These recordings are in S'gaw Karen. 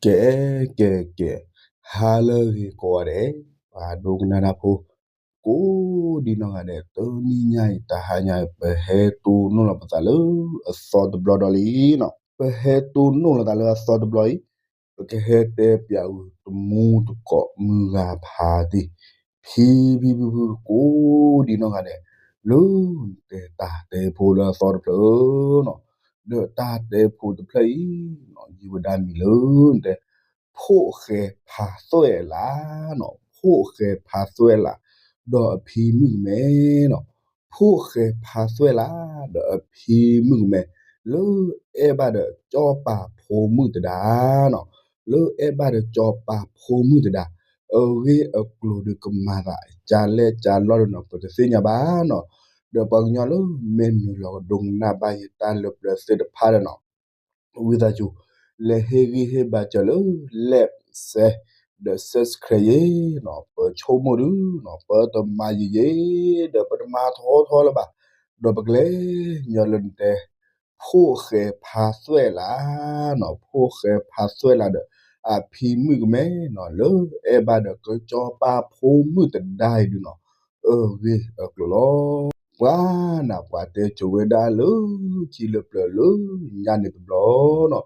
ကဲ ကဲ ကဲ, ဟါလၢအဂ့ၤကိးဂၤဒဲး, ပှၤဒိကနၣ်တၢ်ဖိ ကိးဒံနီၢ်ဂၤဒဲး, တနံၤညါအံၤ တဟါညါအံၤ ပဟဲတိၢ်နီၣ်လီၤပသးလၢအသီတဘျီဒီးလံနီၤ. ပဟဲတိၢ်နီၣ်လီၤသးလၢအသီတဘျီအံၤ, ပကဟဲတဲပၠးအုးတမူတကိးမုၢ်ဂၤဖးတံၢ် ဖံဖံဖုဖုကိးဒံနီၢ်ဂၤဒဲး, လၢနတဲတၢ်တဲဖိလၢအသီတဖျၢၣ်နီၤ. ဒီးတၢ်တဲဖိတဖျၢၣ်အံၤနီၤ ယုၢ်ဝဲဒၣ်မံၤလၢနတဲ ဖိၣ်ဃဲဖးသွဲၣ်လးနီၤ, ဖိၣ်ဃဲဖးသွဲၣ်လး ဒီးအဖံမုၣ်ကမဲနီၤ. ဖိၣ်ဃဲဖးသွဲၣ်လး ဒီးအဖံမုၣ်ကမဲ လၢအဲၣ်ဘၣ်ဒီးကၠီၤပၤဖိမုၣ်တဒါနီၤ, လၢအဲၣ်ဘၣ်ဒီးကၠီၤပၤဖိမုၣ်တဒါ, အဂ့ၢ်အကျိၤဒုးကမၤသးကလဲၣ်ကလဲၣ်ဒီးနီၤ ပတသ့ၣ်ညါဘၣ်နီၤ. ဒီးပှၤကညီလၢမ့ၢ်နုာ်လီၤကဒိကနၣ်ဘၣ်ယတၢ်လၢပျၢၤသ့ၣ်တဖၣ်ဒီးနီၤ ဝံသးစူၤ လဲၤဟ့ၣ်ဂံၢ်ဟ့ၣ်ဘါစၢၤလၢ like, share ဒီး subscribe ယ့ၤနီၤ. ပဆိကမိၣ်ဒုနီၤ ပတမၤယံာ်ယံာ် ဒီးပတမၤထီထီလၢၤဘၣ်, ဒီးပကလဲၤညီလၢနတဲ ဖိၣ်ဃဲဖးသွဲၣ်လးနီၤ, ဖိၣ်ဃဲဖးသွဲၣ်လးဒီး အဖံမုၣ်ကမဲနီၤ လၢအဲၣ်ဘၣ်ဒီးကၠီၤပၤဖိမုၣ်တဒါအံၤဒုနီၤ အဂ့ၢ်အကျိၤလီၤ. ပှၤနၤ ပှၤတဲကိၤဝဲဒၣ်လၢခံလၢပျၢၤလၢညါန့ၣ်တဘျီနီၤ,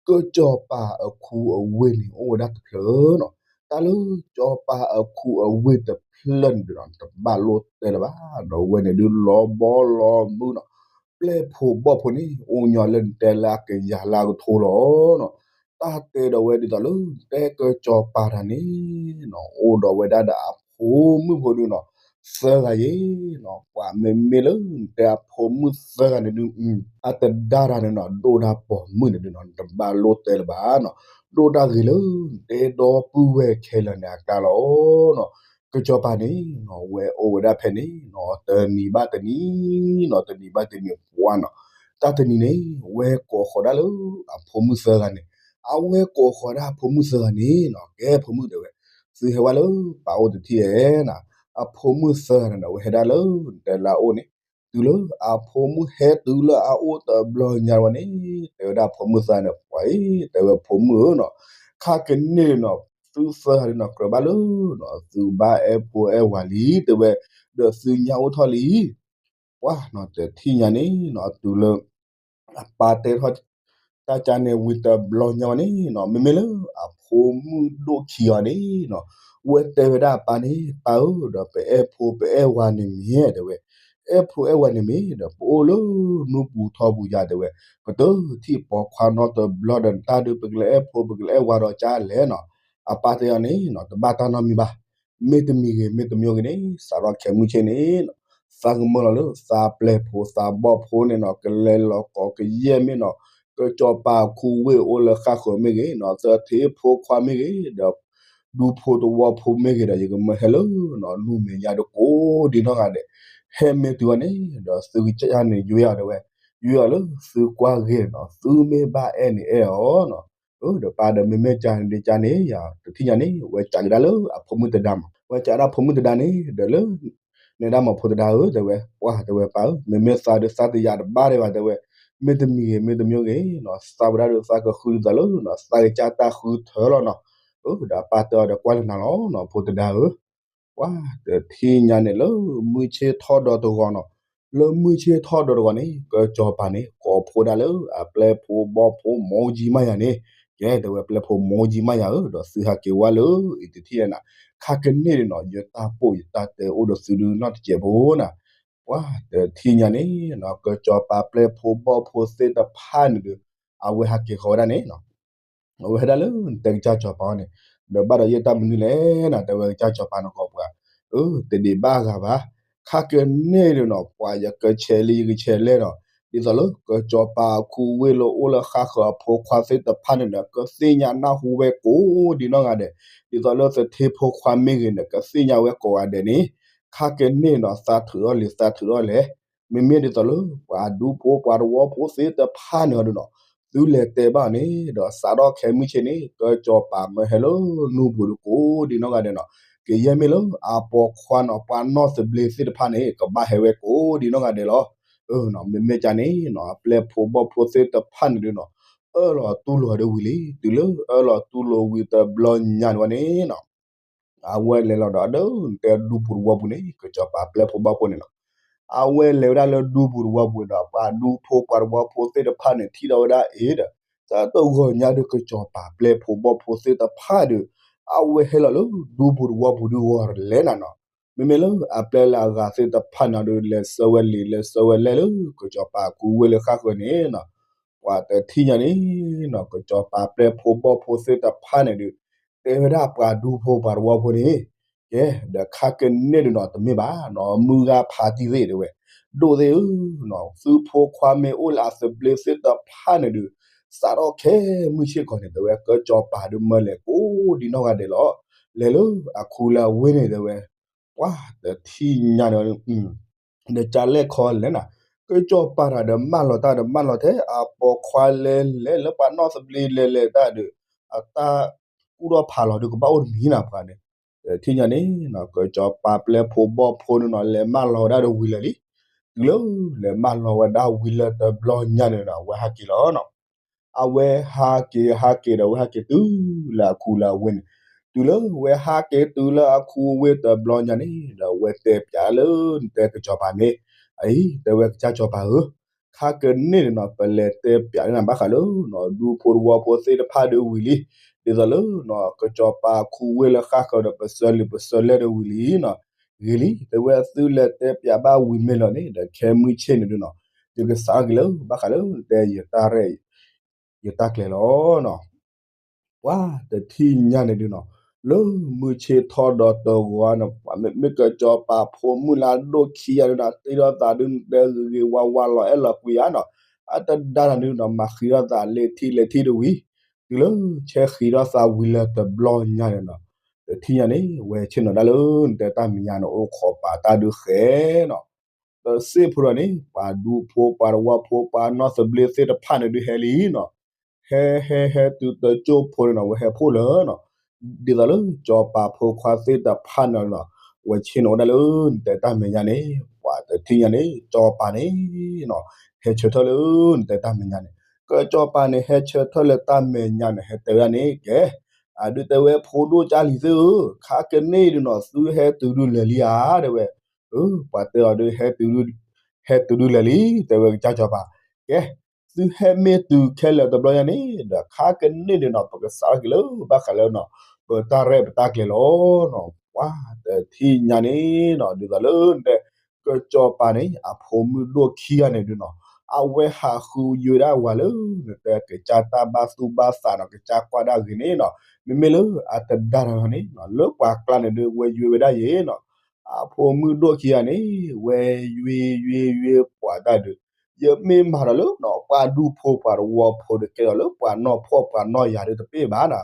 ကၠီၤပၤအခူအဝ့ၢ်န့ၣ် အိၣ်ဝဲဒၣ်တဖျၢၣ်နီၤ. တၢ်လၢကၠီၤပၤအခူအဝ့ၢ်တဖျၢၣ်န့ၣ်ဒုနီၤ တဘၣ်လိၣ်တဲလၢၤဘၣ်, ဒီးဝဲန့ၣ်ဒုလီၤဘီလီၤမုၢ်နီၤ, ပျဲၢ်ဖိဘီၣ်ဖိန့ၣ် အိၣ်ညီလၢနတဲလၢအကယၤလၢအကထိလီၤနီၤ. တၢ်တဲဒီးဝဲဒ်သိးလၢ နတဲကၠီၤပၤတၢ်န့ၣ်နီၤ အိၣ်ဒီးဝဲဒၣ်ဒီးအဖိမုၣ်ဖိဒုနီၤ သၢဂၤယ့ၤနီၤ. ပှၤမ့မ့ၢ်လၢနတဲအဖိမုၣ်သၢဂၤန့ၣ်ဒု အတဒါတၢ်န့ၣ်နီၤ ဒိၣ်တၢ်ပိာ်မုၣ်န့ၣ်ဒုနီၤ နတဘၣ်လိၣ်တဲလၢၤဘၣ်နီၤ, ဒိၣ်တၢ်ဂ့ၤလၢနတဲဒီပုၢ်ဝဲၢ်ခဲလၢာ်န့ၣ်အကျါလီၤနီၤ. ကၠီၤပၤန့ၣ်နီၤ ဝဲအိၣ်ဝဲဒၣ်ဖဲန့ၣ်နီၤ တနံၤဘၣ်တနံၤနီၤ တနံၤဘၣ်တနံၤပှၤနီၤ, တၢ်တနံၤန့ၣ် ဝဲကိးဃီၤဒၣ်လၢအဖိမုၣ်သၢဂၤန့ၣ်, အဝဲကိးဃီၤဒၣ်အဖိမုၣ်သၢဂၤန့ၣ်နီၤ ကဲဖိမုၣ်တဲဝဲ, သုဟဲဝဲလၢပၢ်အိၣ်တထံၣ်ဧဲနီၤ. အဖိမုၣ်သၢဂၤန့ၣ်ဒီး ဝဲဟဲဒၣ်လၢနတဲလၢအအိၣ်န့ၣ်, တုၤလၢအဖိမုၣ်ဟဲတုၤလၢအအိၣ်တဘျီညါဝဲန့ၣ် တဲဝဲဒၣ်အဖိမုၣ်သၢဂၤန့ၣ် ပှၤအံၤ တဲဝဲဖိမုၣ်ဧၢနီၤ, ခါကန့ၢ်နီၤ သုသၢဂၤန့ၣ်နီၤ ကြၢးဘၣ်လၢနီၤ သုဘၣ်အဲၣ်ဖိအဲၣ်ဝၤလံ တဲဝဲ, ဒီးသုညါအိၣ်ထီၣ်လံ ပှၤနီၤတထံၣ်ညါန့ၣ်နီၤ တုၤလၢ အပၢ်တဲထီၣ်တၢ်ကါန့ၣ်ဝံၤတဘျီညါဝဲန့ၣ်နီၤ မ့မ့ၢ်လၢအဖိမုၣ်ဒိၣ်ခံဂၤန့ၣ်နီၤ ဝဲတဲဝဲဒၣ်အပၢ်န့ၣ် ပၢ်ဧၢ ဒီးပအဲၣ်ဖိပအဲၣ်ဝၤန့ၣ်မ့ၢ်တဲဝဲ, အဲၣ်ဖိအဲၣ်ဝၤန့ၣ်မ့ၢ်ဒီး ပအိၣ်လၢနူပူၤထီပူၤယၤတဲဝဲ, ပတထံၣ်ပိာ်ခွါနီတဘျီဒီး နတၢ်ဒုး ပကလဲၤအဲၣ်ဖိ ပကလဲၤအဲၣ်ဝၤဒီးကါလဲၣ်နီၤ. အပၢ်တဲအီၤန့ၣ်နီၤ တဘၣ်တၢ်နီတမံၤဘၣ် မ့တမံၤဂ့ၤ မ့တမံၤဂ့ၤန့ၣ် စးထီၣ်ခဲမုၢ်ဆ့ၣ်န့ၣ်နီၤ သးကမၢလီၤလၢသးပျဲၢ်ဖိသးဘီၣ်ဖိန့ၣ်နီၤ ကလဲၤလီၤကိးကယဲၢ်မ့ၢ်နီၤ ကၠီၤပၤခူဝ့ၢ်အိၣ်လၢဃၣ်ဃၢၤမ့ၢ်ဂ့ၤနီၤ သထ့ဖိခွါမ့ၢ်ဂ့ၤဒီး ဒူဖိတဝီဖိမ့ၢ်ဂ့ၤဒီး ယကမၢဟဲလၢနီၤ နူမဲာ်ညါဒီးကိးဒံနီၢ်ဂၤဒဲး ဟဲမ့ၢ်တုၤအီၤန့ၣ်ဒီး သုကစၢ်န့ၣ်ယွဲအီၤတဲဝဲ, ယွဲအီၤလၢသုကွၢ်ဂ့ၤနီၤ သုမ့ၢ်ဘၣ်အဲၣ်န့ၣ်အဲၣ်အီၤနီၤ ဒီးပၢ်ဒီးမ့မ့ၢ်ကန့ၣ်ကန့ၣ် ယတထံၣ်ညါန့ၣ် ဝဲကးကဒါလၢအဖိမုၣ်တဒါမး ဝဲကးဒၣ်ဖိမုၣ်တဒါန့ၣ် ဒီးလၢ နဲဒၣ်မးဖိတဒါဧၢ တဲဝဲ, ပှၢ်တဲဝဲပၢ်ဧၢ မ့မ့ၢ်သးဒီးသးတယာ်တဘၣ်ဒံးဘၣ်တဲဝဲ, မ့တမံၤဂ့ၤ မ့တမံၤဂ့ၤနီၤ သးဝဲဒၣ်ဒီးသးကဃုဒ်သိးလၢနီၤ သးကစၢ်တၢ်ဃုထၢလီၤနီၤ, ဒီးအပၢ်တဲအီၤဒီးကွၢ်လၢနၤလီၤနီၤ ဖိတဒါဧၢ ပှၢ်တထံၣ်ညါန့ၣ်လၢမုၢ်ဆ့ၣ်ထီၣ်ဒီးတဂီၤနီၤ, လၢမုၢ်ဆ့ၣ်ထီၣ်ဒီးတဂီၤန့ၣ် ကၠီၤပၤန့ၣ် ကိးဖိဒၣ်လၢအပျဲၢ်ဖိဘီၣ်ဖိ မောင်ကြီး မယၤန့ၣ်, ကဲတဲဝဲပျဲၢ်ဖိ မောင်ကြီး မယၤဧၢ ဒီးသုဟးက့ၤဝဲလၢအံၤတထံၣ်နၤ, ခါကန့ၢ်န့ၣ်နီၤ ယတၢ်ပိာ်ယတၢ်တဲအိၣ်ဒီးသုဒုနီၢ်တစဲးဖိနၤ, ပှၢ်တထံၣ်ညါန့ၣ်နီၤ ကၠီၤပၤပျဲၢ်ဖိဘီၣ်ဖိသ့ၣ်တဖၣ်န့ၣ်ဒီး အဝဲဟးက့ၤဃီၤဝဲဒၣ်န့ၣ်နီၤ အဝဲဟဲဒၣ်လၢနတဲကစၢ်ကၠီၤပၤအီၤန့ၣ်, ဒီးဘၣ်ဒီးယဲၢ်တၢ်မနုၤလဲၣ်နၤ တဲဝဲကစၢ်ကၠီၤပၤနကိးပှၤ, အၢ တဒံးဘၣ်ဂၤဘၣ်, ခါကန့ၢ်န့ၣ်နီၤ ပှၤယကဆဲးလံယကဆဲးလဲၣ်နီၤ, ဒ်သိးလၢကစၢ်ကၠီၤပၤအခူဝ့ၢ်လၢအိၣ်လၢဃၣ်ဃၢၤအဖိခွါသ့ၣ်တဖၣ်န့ၣ်ဒီး ကသ့ၣ်ညါနၢ်ဟူဝဲကိးဒံနီၢ်ဂၤဒဲး, ဒ်သိးလၢသထ့ဖိခွါမ့ၢ်ဂ့ၤန့ၣ် ကသ့ၣ်ညါဝဲကိးဂၤဒဲးန့ၣ်, ခါကန့ၢ်နီၤ သးထုးထီၣ်လံ သးထုးထီၣ်လဲၣ် မ့မ့ၢ်ဒ်သိးလၢ ပှၤဒူဖိပှၤတဝီဖိသ့ၣ်တဖၣ်န့ၣ်ဒီးနီၤ, သုလဲၤတဲဘၣ်န့ၣ် ဒီးစးထီၣ်ခဲမုၢ်ဆ့ၣ်န့ၣ် ကစၢ်ကၠီၤပၤမၢဟဲလၢနူပူၤဒီးကိးဒံနီၢ်ဂၤဒဲးနီၤ, ကယဲၢ်မ့ၢ်လၢအပိာ်ခွါနီၤ ပှၤနီၢ်သဘျ့သ့ၣ်တဖၣ်န့ၣ် ကဘၣ်ဟဲဝဲကိးဒံနီၢ်ဂၤဒဲးလီၤ. မ့မ့ၢ်ကန့ၣ်နီၤ အပျဲၢ်ဖိဘီၣ်ဖိသ့ၣ်တဖၣ်န့ၣ်ဒီးနီၤ အၢၣ်လီၤတူၢ်လိာ်ဒၣ်ဝံၤလံ. တုၤလၢအၢၣ်လီၤတူၢ်လိာ်ဝံၤတဘျီညါန့ၣ်ဝဲန့ၣ်နီၤ အဝဲလဲၤလီၤဒီးအဒၢတဲဒူပူၤတဝီပူၤန့ၣ် ကစီၤပၤပျဲၢ်ဖိဘီၣ်ဖိန့ၣ်နီၤ အဝဲလဲၤဝဲဒၣ်လၢဒူပူၤတဝီပူၤဒီး ပှၤဒူဖိပှၤတဝီဖိသ့ၣ်တဖၣ်န့ၣ် ထံၣ်ဒီးဝဲဒၣ်အံၤဒီး တၢ်တဂီၤညါဒီး ကစီၤပၤပျဲၢ်ဖိဘီၣ်ဖိသ့ၣ်တဖၣ်ဒီး အဝဲဟဲလီၤလၢဒူပူၤတဝီပူၤဒုးဂီၤလဲၤနၤနီၤ မ့မ့ၢ်လၢအပျဲၢ်လၢအဂၤသ့ၣ်တဖၣ်န့ၣ်ဒီး လဲၤဆၢဝဲလံာ်လဲၤဆၢဝဲလဲၢ်လၢ ကစီၤပၤခူဝ့ၢ်လၢဃၣ်ဃၢၤန့ၣ်နီၤ ပှၤတထံၣ်ညါန့ၣ်နီၤ ကစီၤပၤပျဲၢ်ဖိဘီၣ်ဖိသ့ၣ်တဖၣ်န့ၣ်ဒီး တဲဝဲဒၣ်ပှၤဒူဖိပှၤတဝီဖိန့ၣ် ကဲ ဒီးခါကန့ၢ်ဒုးနီၤ တမ့ၢ်ဘၣ်နီၤ မုၢ်ဂၤဖးတံၢ်သ့ၣ်တဲဝဲ ဒိၣ်သ့ၣ်ဧၢနီၤ သုဖိခွါမ့ၢ်အိၣ်လၢအသဘျ့သ့ၣ်တဖၣ်န့ၣ်ဒီး စးထီၣ်ခဲမုၢ်ဆ့ၣ်ကီးန့ၣ် တဲဝဲ ကစီၤပၤဒုးမၢလဲၤကိးဒံနီၢ်ဂၤဒဲးလီၤ. လဲၤလၢအခူလၢအဝ့ၢ်န့ၣ်တဲဝဲ ပှၤတထံၣ်ညါန့ၣ် ဒီးကလဲၣ်ခီလဲၣ်နၤ ကစီၤပၤတဂၤဒီးမၢလီၤတၢ်ဒီးမၢလီၤထဲ အပိာ်ခွါလဲၤလဲၤလၢပှၤနီၢ်သဘျ့လဲၤလဲၤတၢ်ဒီး အတၢ်ကူၣ်ထီၣ်ဖးလီၤဒီးကဘၣ်အိၣ်တမံၤနၤပှၤန့ၣ် တထံၣ်ညါန့ၣ်နီၤ ကစီၤပၤပျဲၢ်ဖိဘီၣ်ဖိန့ၣ်နီၤ လဲၤမၢလီၤဝဲဒၣ်ဒီးဝံၤလၢာ်လံ. တုၤလၢလဲၤမၢလီၤဝဲဒၣ်ဝံၤလၢာ်တဘျီညါန့ၣ်ဒီး အဝဲဟးက့ၤလီၤနီၤ အဝဲဟးက့ၤဟးက့ၤဒီး အဝဲဟးက့ၤတုၤလၢအခူလၢအဝ့ၢ်န့ၣ် တုၤလၢဝဲဟးက့ၤတုၤလၢအခူဝ့ၢ်တဘျီညါန့ၣ်ဒီး အဝဲတဲပၠးလၢနတဲကစီၤပၤန့ၣ် အံၤ တဲဝဲကစၢ်စီၤပၤဧၢ ခါကန့ၢ်န့ၣ်နီၤ ပလဲၤတဲပၠးန့ၢ်နၤဘၣ်ဃးလၢနီၤ ဒူဖိတဝီဖိသ့ၣ်တဖၣ်ဒီးဝံၤလံ ဒ်သိးလၢနီၤ ကစီၤပၤခူဝ့ၢ်လၢဃၣ်ဃၢၤဒီး ပဆၢလံာ်ပဆၢလဲၢ်ဒီးဝံၤလံနီၤ ဂ့ၤလံ တဲဝဲသုလဲၤတဲပၠးဘၣ်ဝံၤမ့ၢ်လီၤန့ၣ်ဒီး ခဲမုၢ်ဆ့ၣ်န့ၣ်ဒုးနီၤ ယကစးထီၣ်က့ၤလၢဘၣ်ဃးလၢတဲယတၢ်ရဲၣ် ယတၢ်ကျဲၤလီၤနီၤ ပှၤတထံၣ်ညါန့ၣ်ဒုးနီၤ လၢမုၢ်ဆ့ၣ်ထီၣ်ဒီးတဂီၤန့ၣ် ပှၤမ့မ့ၢ်ကစီၤပၤဖိမုၣ်လၢအဒိၣ်ခံဂၤဒုးနီၤ တ့ထီၣ်သးဒုးတဲဂ့ၤဂ့ၤဝါဝါလီၤအဲၣ်လီၤကွံာ်ဧါနီၤ အတဒါတၢ်န့ၣ်နီၤ မၤဃံထီၣ်သးလဲၤထံၣ်လဲၤထံၣ်တဝံၤ တုၤလၢဆဲဃံထီၣ်သးဝံၤလၢာ်တဘျီညါန့ၣ်နီၤ တထံၣ်ညါန့ၣ် ဝဲဆ့ၣ်နီၤဒၣ်လၢနတဲတၢ်မဲာ်ညါန့ၣ် အိၣ်ခိးပာ်တၢ်ဒုးဃဲနီၤ တစ့ၢ်ဖိဒီးန့ၣ် ပှၤဒူဖိပှၤတဝီဖိပှၤနီၢ်သဘျ့သ့ၣ်တဖၣ်န့ၣ်ဒုးဟဲလံနီၤ ဟဲဟဲဟဲတုၤတကၠိၢ်ဖိန့ၣ်နီၤ ဝဲဟဲဖှိၣ်လၢနီၤ ဒ်သိးလၢစီၤပၤဖိခွါသ့ၣ်တဖၣ်န့ၣ်နီၤ ဝဲဆ့ၣ်နီၤအိၣ်ဒၣ်လၢနတဲတၢ်မဲာ်ညါန့ၣ် ပှၤတထံၣ်ညါန့ၣ် စီၤပၤန့ၣ်နီၤ ဟဲဆၢထၢၣ်လၢနတဲတၢ်မဲာ်ညါန့ၣ် ကစီၤပၤန့ၣ် ဟဲဆၢထၢၣ်လၢတၢ်မဲာ်ညါန့ၣ် ဟဲတဲဝဲဒၣ်န့ၣ် ကဲ အဒုးတဲဝဲဖိဒိၣ်ကၢ်လံၤသ့ၣ်ဧၢ ခါကန့ၢ်ဒုးနီၤ သုဟဲတုၤဒုးလဲၤလံဧါ တဲဝဲ ပှၤတဲအီၤဒုး ဟဲတုၤဒုးလဲၤလံ တဲဝဲကစၢ်စီၤပၤ ကဲ သုဟဲမ့ၢ်တုၤခဲလၢာ်တဘျီညါန့ၣ် ဒီးခါကန့ၢ်ဒုးနီၤ ပကစးထီၣ်က့ၤလၢဘၣ်ဃးလၢနီၤ ပတၢ်ရဲၣ်ပတၢ်ကျဲၤလီၤနီၤ ပှၤတထံၣ်ညါန့ၣ်နီၤ ဒ်သိးလၢနတဲ ကစီၤပၤန့ၣ် အဖိမုၣ်ဒိၣ်ခံဂၤန့ၣ်ဒုးနီၤ အဝဲဟးဃုယွ့ဒၣ်ဝဲလၢ နတဲကစၢ်တၢ်ဘၣ်သူၣ်ဘၣ်သးနီၤ ကစၢ်ကွၢ်ဒၣ်ဂ့ၤန့ၣ်နီၤ မ့မ့ၢ်လၢအတဒါတၢ်န့ၣ်နီၤ လၢပှၤကျါန့ၣ်ဒုး ဝဲယွ့ဝဲဒၣ်ယဲနီၤ အဖိမုၣ်ဒိၣ်ခံဂၤန့ၣ် ဝဲယွ့ယွ့ယွ့ပှၤတၢ်ဒုး ယမ့ၢ်မၤဒီးလၢနီၤ ပှၤဒူဖိပှၤတဝီဖိဒီး ကဲဒီးလၢပှၤနီၢ်ဖှီၣ်ပှၤနီၢ်ယာ်ဒုးတပ့ၢ်ဘၣ်နီၤ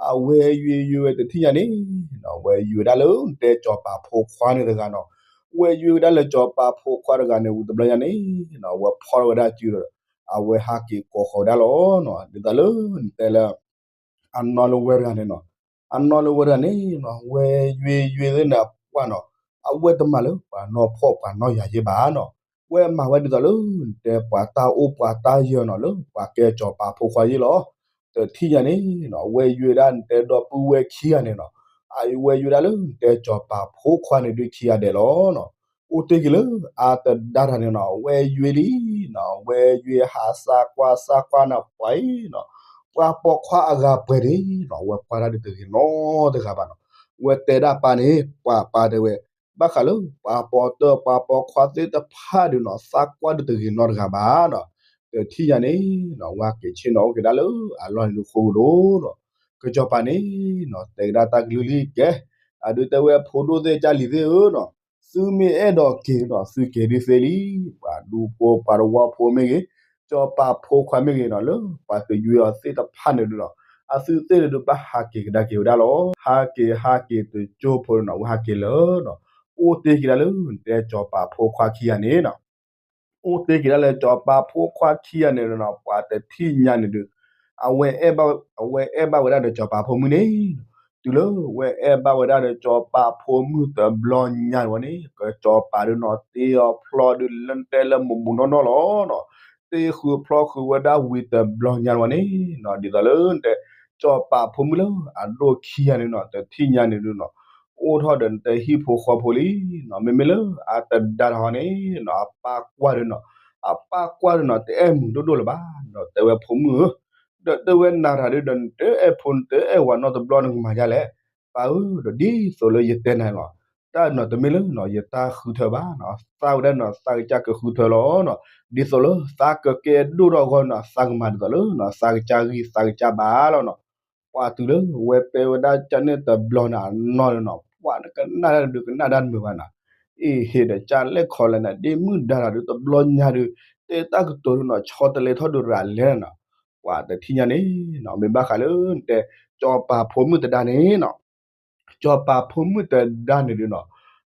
အဝဲယွ့ယွ့ဝဲတထံၣ်ညါန့ၣ် ဝဲယွ့ဝဲဒၣ်လၢနတဲစီၤပၤဖိခွါန့ၣ်တဂၤနီၤ ဝဲယွ့ဝဲဒၣ်လၢစီၤပၤဖိခွါတဂၤန့ၣ် ဝံၤတဘျီညါန့ၣ်နီၤ ဝဲဖီၣ်ထီၣ်ဝဲဒၣ်စုဒီး အဝဲဟးက့ၤကိးဃီၤဝဲဒၣ်လီၤနီၤ ဒ်သိးလၢနတဲလၢ အနီၢ်လၢဝဲတဂၤန့ၣ်နီၤ အနီၢ်လၢဝဲတဂၤန့ၣ်နီၤ ဝဲယွ့ယွ့သ့ၣ်န့ၣ်ပှၢ်နီၤ အဝဲတမၤလၢပှၤနီၢ်ဖှီၣ်ပှၤနီၢ်ယာ်ယဲဘၣ်နီၤ ဝဲမၤဝဲဒ်သိးလၢနတဲပှၤတၢ်အိၣ်ပှၤတၢ်ယၢၤနီၤ လၢပှၤကဲစီၤပၤဖိခွါယဲလီၤ တထံၣ်ညါန့ၣ်နီၤ ဝဲယွ့ဒၣ်နတဲဒီပုၢ်ဝဲၢ်ခံဂၤန့ၣ်နီၤ အဝဲယွ့ဒၣ်လၢနတဲစီၤပၤဖိခွါန့ၣ်ဒုးခံဂၤဒဲးလီၤနီၤ အိၣ်တ့ၢ်က့ၤလၢအတဒါတၢ်န့ၣ်နီၤ ဝဲယွ့လံနီၤ ဝဲယွ့ဟးစၢ်ကွၢ်စၢ်ကွၢ်န့ၣ်ပှၤအံၤနီၤ ပှၤပိာ်ခွါအဂၤပှဲၤန့ၣ်နီၤ ဝဲကွၢ်တၢ်ဒုးတဂ့ၤနီတဂၤဘၣ်နီၤ ဝဲတဲဒၣ်ပၢ်န့ၣ် ပှၤပၢ်တဲဝဲ ဘၣ်ဃးလၢပှၤပိာ်တၢၢ်ပှၤပိာ်ခွါသ့ၣ်တဖၣ်ဒုးနီၤ သးကွၢ်ဒုးတဂ့ၤနီတဂၤဘၣ်နီၤ တထံၣ်ညါန့ၣ်နီၤ ဝဲဟဲက့ၤဆ့ၣ်နီၤအိၣ်က့ၤဒၣ်လၢအလီၢ်န့ၣ်ဒုးဃိကဒီးနီၤ ကစီၤပၤန့ၣ်နီၤ တဲကဒါတၢ်ကလုၢ်လံကဲ အဒုးတဲဝဲဖိဒိၣ်သ့ၣ်ကၢ်လံၤသ့ၣ်ဧၢနီၤ သုမ့ၢ်အဲၣ်ဒိးက့ၤနီၤ သုက့ၤဒုးသ့လံ ပှၤဒူဖိပှၤတဝီဖိမ့ၢ်ဂ့ၤ စီၤပၤဖိခွါမ့ၢ်ဂ့ၤနီၤ လၢပှၤကယွ့အီၤသ့ၣ်တဖၣ်န့ၣ်ဒုးနီၤ အသုသ့ၣ်န့ၣ်ဒုးဘၣ်ဟးက့ၤကဒါက့ၤဝဲဒၣ်လီၤ ဟးက့ၤဟးက့ၤတကၠိဖိန့ၣ်နီၤ ဝဲဟးက့ၤလၢနီၤ အိၣ်တ့ၢ်က့ၤဒၣ်လၢနတဲစီၤပၤဖိခွါခံဂၤန့ၣ်နီၤ အိၣ်တ့ၢ်က့ၤဒၣ်လၢစီၤပၤဖိခွါခံဂၤန့ၣ်နီၤ ပှၤတထံၣ်ညါန့ၣ်ဒုး အဝဲအဲၣ်ဘၣ်ဝဲဒၣ်ဒီးစီၤပၤဖိမုၣ်န့ၣ်နီၤ တုၤလၢဝဲအဲၣ်ဘၣ်ဝဲဒၣ်ဒီးစီၤပၤဖိမုၣ်တဘျီညါန့ၣ်ဝဲန့ၣ် ကစီၤပၤဒုးနီၤ တ့အီၤဖျီဒုးလၢတဲလၢမူးမူးနီၢ်နီၢ်လီၤနီၤ တ့ဃုာ်ဖျီဃုာ်ဝဲဒၣ်ဝံၤတဘျီညါန့ၣ်န့ၣ်, ဒ်သိးလၢနတဲ စီၤပၤဖိမုၣ်လၢအဒိၣ်ခံဂၤန့ၣ်န့ၣ် တထံၣ်ညါန့ၣ်ဒုးန့ၣ်, အိၣ်ထီၣ်ဒီးနတဲဟံၣ်ဖိဃီဖိလံန့ၣ်, မ့မ့ၢ်လၢအတဒါတဟီန့ၣ်န့ၣ် အပၢ်ကွၢ်ဒုးန့ၣ်, အပၢ်ကွၢ်ဒုးန့ၣ် တအဲၣ်မုာ်ဒိၣ်ဒိၣ်လၢၤဘၣ်န့ၣ်, တဲဝဲဖိမုၣ်ဧၢ, ဒီးတဲဝဲနၤတၢ်ဒုးဒီး နတအဲၣ်ဖိနတအဲၣ်ဝၤနီတဘျီနကမၤဒ်လဲၣ်, ပၢ်ဧၢ, ဒီးဒ်သိးလၢယတဲနၤလီၤ, တၢ်န့ၣ်တမ့ၢ်လၢန့ၣ် ယတၢ်ဃုထၢဘၣ်န့ၣ်, သးဝဲဒၣ်န့ၣ် သးကစၢ်ကဃုထၢလီၤန့ၣ်, ဒ်သိးလၢသးကကဲဒိၣ်ထီၣ်အဂီၢ်န့ၣ် သးကမၤဒ်သိးလၢန့ၣ် သးကစၢ်ဂံၢ်သးကစၢ်ဘါလီၤန့ၣ်, ပှၤတုၤလၢဝဲတဲဝဲဒၣ်ကန့ၣ်တဘျီန့ၣ် အနီၢ်န့ၣ်န့ၣ် ပှၤနကနၣ်ဒုးကနၣ်ဒၣ်နမုာ်ဘၣ်န့ၣ်, အ့ဟ့ၣ်ဒီးကၢ်လဲၣ်ခီလဲၣ်န့ၣ် ဒ့မုၣ်ဒါတၢ်ဒုးတဘျီညါဒုး တဲတၢ်ကတိၤဒုးန့ၣ် ဆီတလဲထီၣ်ဒုးရၤလဲၣ်န့ၣ်, ပှၤတထံၣ်ညါန့ၣ်န့ၣ် မ့ၢ်ဘၣ်ဃးလၢ နတဲ စီၤပၤဖိမုၣ်တဒါန့ၣ်န့ၣ် စီၤပၤဖိမုၣ်တဒါန့ၣ်ဒုးန့ၣ်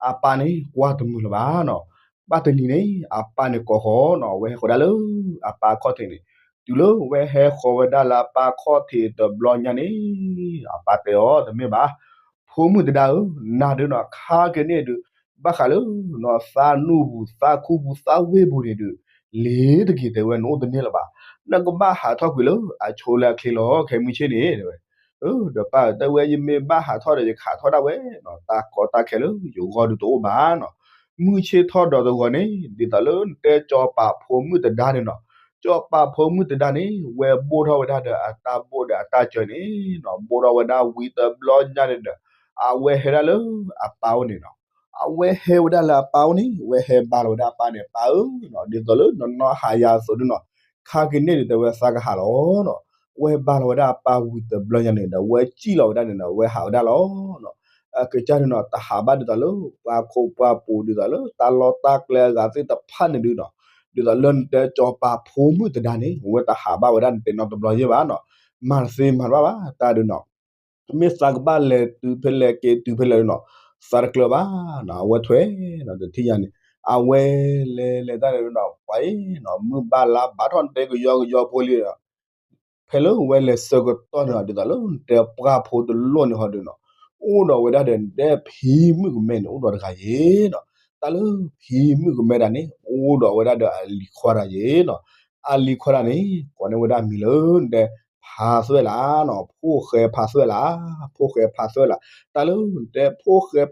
အပၢ်န့ၣ်ကွၢ်တမုာ်လၢၤဘၣ်န့ၣ်, ဘၣ်တနံၤန့ၣ် အပၢ်န့ၣ်ကိးဃီန့ၣ် အဝဲဟဲဃီၤဒၣ်လၢအပၢ်ခီၣ်ထံးန့ၣ်, တုၤလၢဝဲဟဲဃီၤဝဲဒၣ်လၢအပၢ်ခီၣ်ထံးတဘျီညါန့ၣ် အပၢ်တဲအီၤ တမ့ၢ်ဘၣ်, ဖိမုၣ်တဒါဧၢ, နၤဒုးန့ၣ် ခါက့ၤန့ၣ်ဒုး ဘၣ်ဃးလၢ နသးနူၢ်ပူၤ သးခူပူၤ သးဝ့ၢ်ပူၤန့ၣ်ဒုး လ့ၤတက့ၤ တဲဝဲ နအိၣ်တန့ၢ်လၢၤဘၣ်, နကဘၣ်ဟးထီၣ်ကွံာ်လၢအဆိလၢအချ့လီၤ ခဲမုၢ်ဆ့ၣ်န့ၣ် တဲဝဲ, ဒီးပၢ်တဲဝဲ ယမ့ၢ်ဘၣ်ဟးထီၣ်ဒီး ယခးထီၣ်ဒၣ်ဝဲန့ၣ်, တၢ်ကီတၢ်ခဲလၢယဂီၢ်ဒုးတအိၣ်ဘၣ်န့ၣ်, မုၢ်ဆ့ၣ်ထီၣ်ဒီးတဂီၤန့ၣ် ဒ်သိးလၢနတဲစီၤပၤဖိမုၣ်တဒါန့ၣ်န့ၣ်, စီၤပၤဖိမုၣ်တဒါန့ၣ် ဝဲဘိၣ်ထီၣ်ဝဲဒၣ်ဒီးအတၢ်ဘိၣ်ဒီးအတၢ်စၢၤန့ၣ်န့ၣ်, ဘိၣ်ထီၣ်ဝဲဒၣ်ဝံၤတဘျီညါန့ၣ်ဒီး အဝဲဟဲဒၣ်လၢအပၢ်အိၣ်န့ၣ်န့ၣ်, အဝဲဟဲဝဲဒၣ်လၢအပၢ်အိၣ်န့ၣ် ဝဲဟဲဘါလီၤဝဲဒၣ်အပၢ်န့ၣ်, ပၢ်ဧၢ, ဒ်သိးလၢနနီၢ်ဟးယၤအသိးဒုးန့ၣ်, ခါက့ၤန့ၣ်ဒုး တဲဝဲ သးကဟးလီၤန့ၣ်, ဝဲဘါလီၤဝဲဒၣ်အပၢ်ဝံၤတဘျီညါန့ၣ်ဒီး ဝဲစံၣ်လီၤဝဲဒၣ်န့ၣ်ဒီး ဝဲဟးဝဲဒၣ်လီၤန့ၣ်, အကစၢ်ဒုးန့ၣ် တဟးဘၣ်ဒ်သိးလၢပှၤခိးပှၤပူၤ ဒ်သိးလၢတၢ်လီၢ်တၢ်ကျဲအဂၤသ့ၣ်တဖၣ်န့ၣ်ဒုးန့ၣ်, ဒ်သိးလၢနတဲစီၤပၤဖိမုၣ်တဒါန့ၣ် ဝဲတဟးဘၣ်ဝဲဒၣ်နတဲနီတဘျီယဲၢ်ဘၣ်န့ၣ်, မၤတသ့မၤတဘၣ်ဘၣ် တၢ်ဒုးန့ၣ် မ့ၢ်သးကဘၣ်လဲၤတုၤဖဲလဲၣ်က့ၤတုၤဖဲလဲၣ်ဒုးန့ၣ်, သးတကျၢၤဘၣ်န့ၣ်, အဝဲထွဲန့ၣ် တထံၣ်ညါန့ၣ်, အဝဲလဲၤလဲၤတၢ်န့ၣ်ဒုးန့ၣ် ပှၤအံၤန့ၣ် မုၢ်ဘၣ်လါဘၣ်ထီၣ်နတဲကယီကယီဖိလံဒီး ဖဲလၢဝဲလဲၤဆၢကတီၢ်န့ၣ် ဒ်သိးလၢနတဲပှၢ်ဖိတလိၣ်န့ၣ်ဟီဒုးန့ၣ်, အိၣ်ဒီးဝဲဒၣ်ဒီးနတဲဖံမုၣ်ကမဲန့ၣ် အိၣ်ဒီးတဂၤယဲၤန့ၣ်, တၢ်လၢဖံမုၣ်ကမဲတၢ်န့ၣ် အိၣ်ဒီးဝဲဒၣ်ဒီးအလံၤခွါတၢ်ယဲၤန့ၣ်, အလံၤခွါတၢ်န့ၣ် ကိးန့ၢ်ဝဲဒၣ်မံၤလၢနတဲဖးသွဲၣ်လးန့ၣ်, ဖိၣ်ဃဲဖးသွဲၣ်လး, ဖိၣ်ဃဲဖးသွဲၣ်လး, တၢ်လၢနတဲဖိၣ်ဃဲ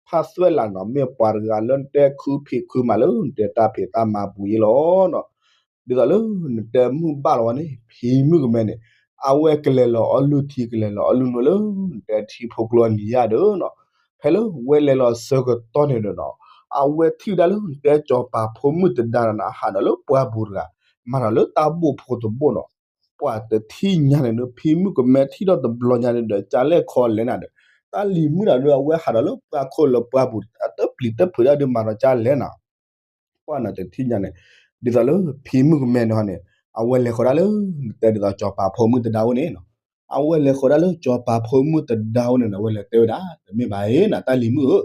ဖးသွဲၣ်လးန့ၣ် မ့ၢ်ပှၤတဂၤလၢနတဲခုဖံးခုမၤလၢနတဲတၢ်ဖံးတၢ်မၤပူၤယဲၤလီၤန့ၣ်, ဒ်သိးလၢနတဲမုၢ်ဘၣ်လီၤဝဲန့ၣ် ဖံမုၣ်ကမဲန့ၣ် အဝဲကလဲၤလီၤအီလုၢ်ထံ ကလဲၤလီၤအီလုၢ်နွဲလၢနတဲထံဖိကျိအနံၤယၢ်ဒီးန့ၣ်, ဖဲလၢဝဲလဲၤလီၤဆၢကတီၢ်န့ၣ်ဒီးန့ၣ်, အဝဲထံၣ်ဝဲဒၣ်လၢနတဲစီၤပၤဖိမုၣ်တဒါန့ၣ် ဟးဒီးလၢပှၢ်ပူၤတဂၤ, မၤဒီးလၢတၢ်ဘိၣ်ဖိတဘိၣ်န့ၣ်, ပှၤတထံၣ်ညါန့ၣ်ဒီး ဖံမုၣ်ကမဲထံၣ်ထီၣ်တဘျီညါန့ၣ်ဒီး ကၢ်လဲၣ်ခီလဲၣ်နၤဒီး တၢ်လံၤမုၣ်တၢ်ဒုး အဝဲဟးဒီးလၢပှၢ်ခိၣ်လၢပှၢ်ပူၤ အတပျံၤတဖုးဒၣ်ဒုးမၤဒီးကၢ်လဲၣ်နၤ ပှၢ်နၤတထံၣ်ညါန့ၣ်, ဒ်သိးလၢဖံမုၣ်ကမဲန့ၣ်ဟီန့ၣ်, အဝဲလဲၤဃီၤဒၣ်လၢ နတဲဒ်သိးစီၤပၤဖိမုၣ်တဒါအိၣ်န့ၣ်, အဝဲလဲၤဃီၤဒၣ်လၢစီၤပၤဖိမုၣ်တဒါအိၣ်န့ၣ်ဒီး အဝဲလဲၤတဲဝဲဒၣ် တမ့ၢ်ဘၣ်ဧါ နတၢ်လံၤမုၣ်ဧၢ,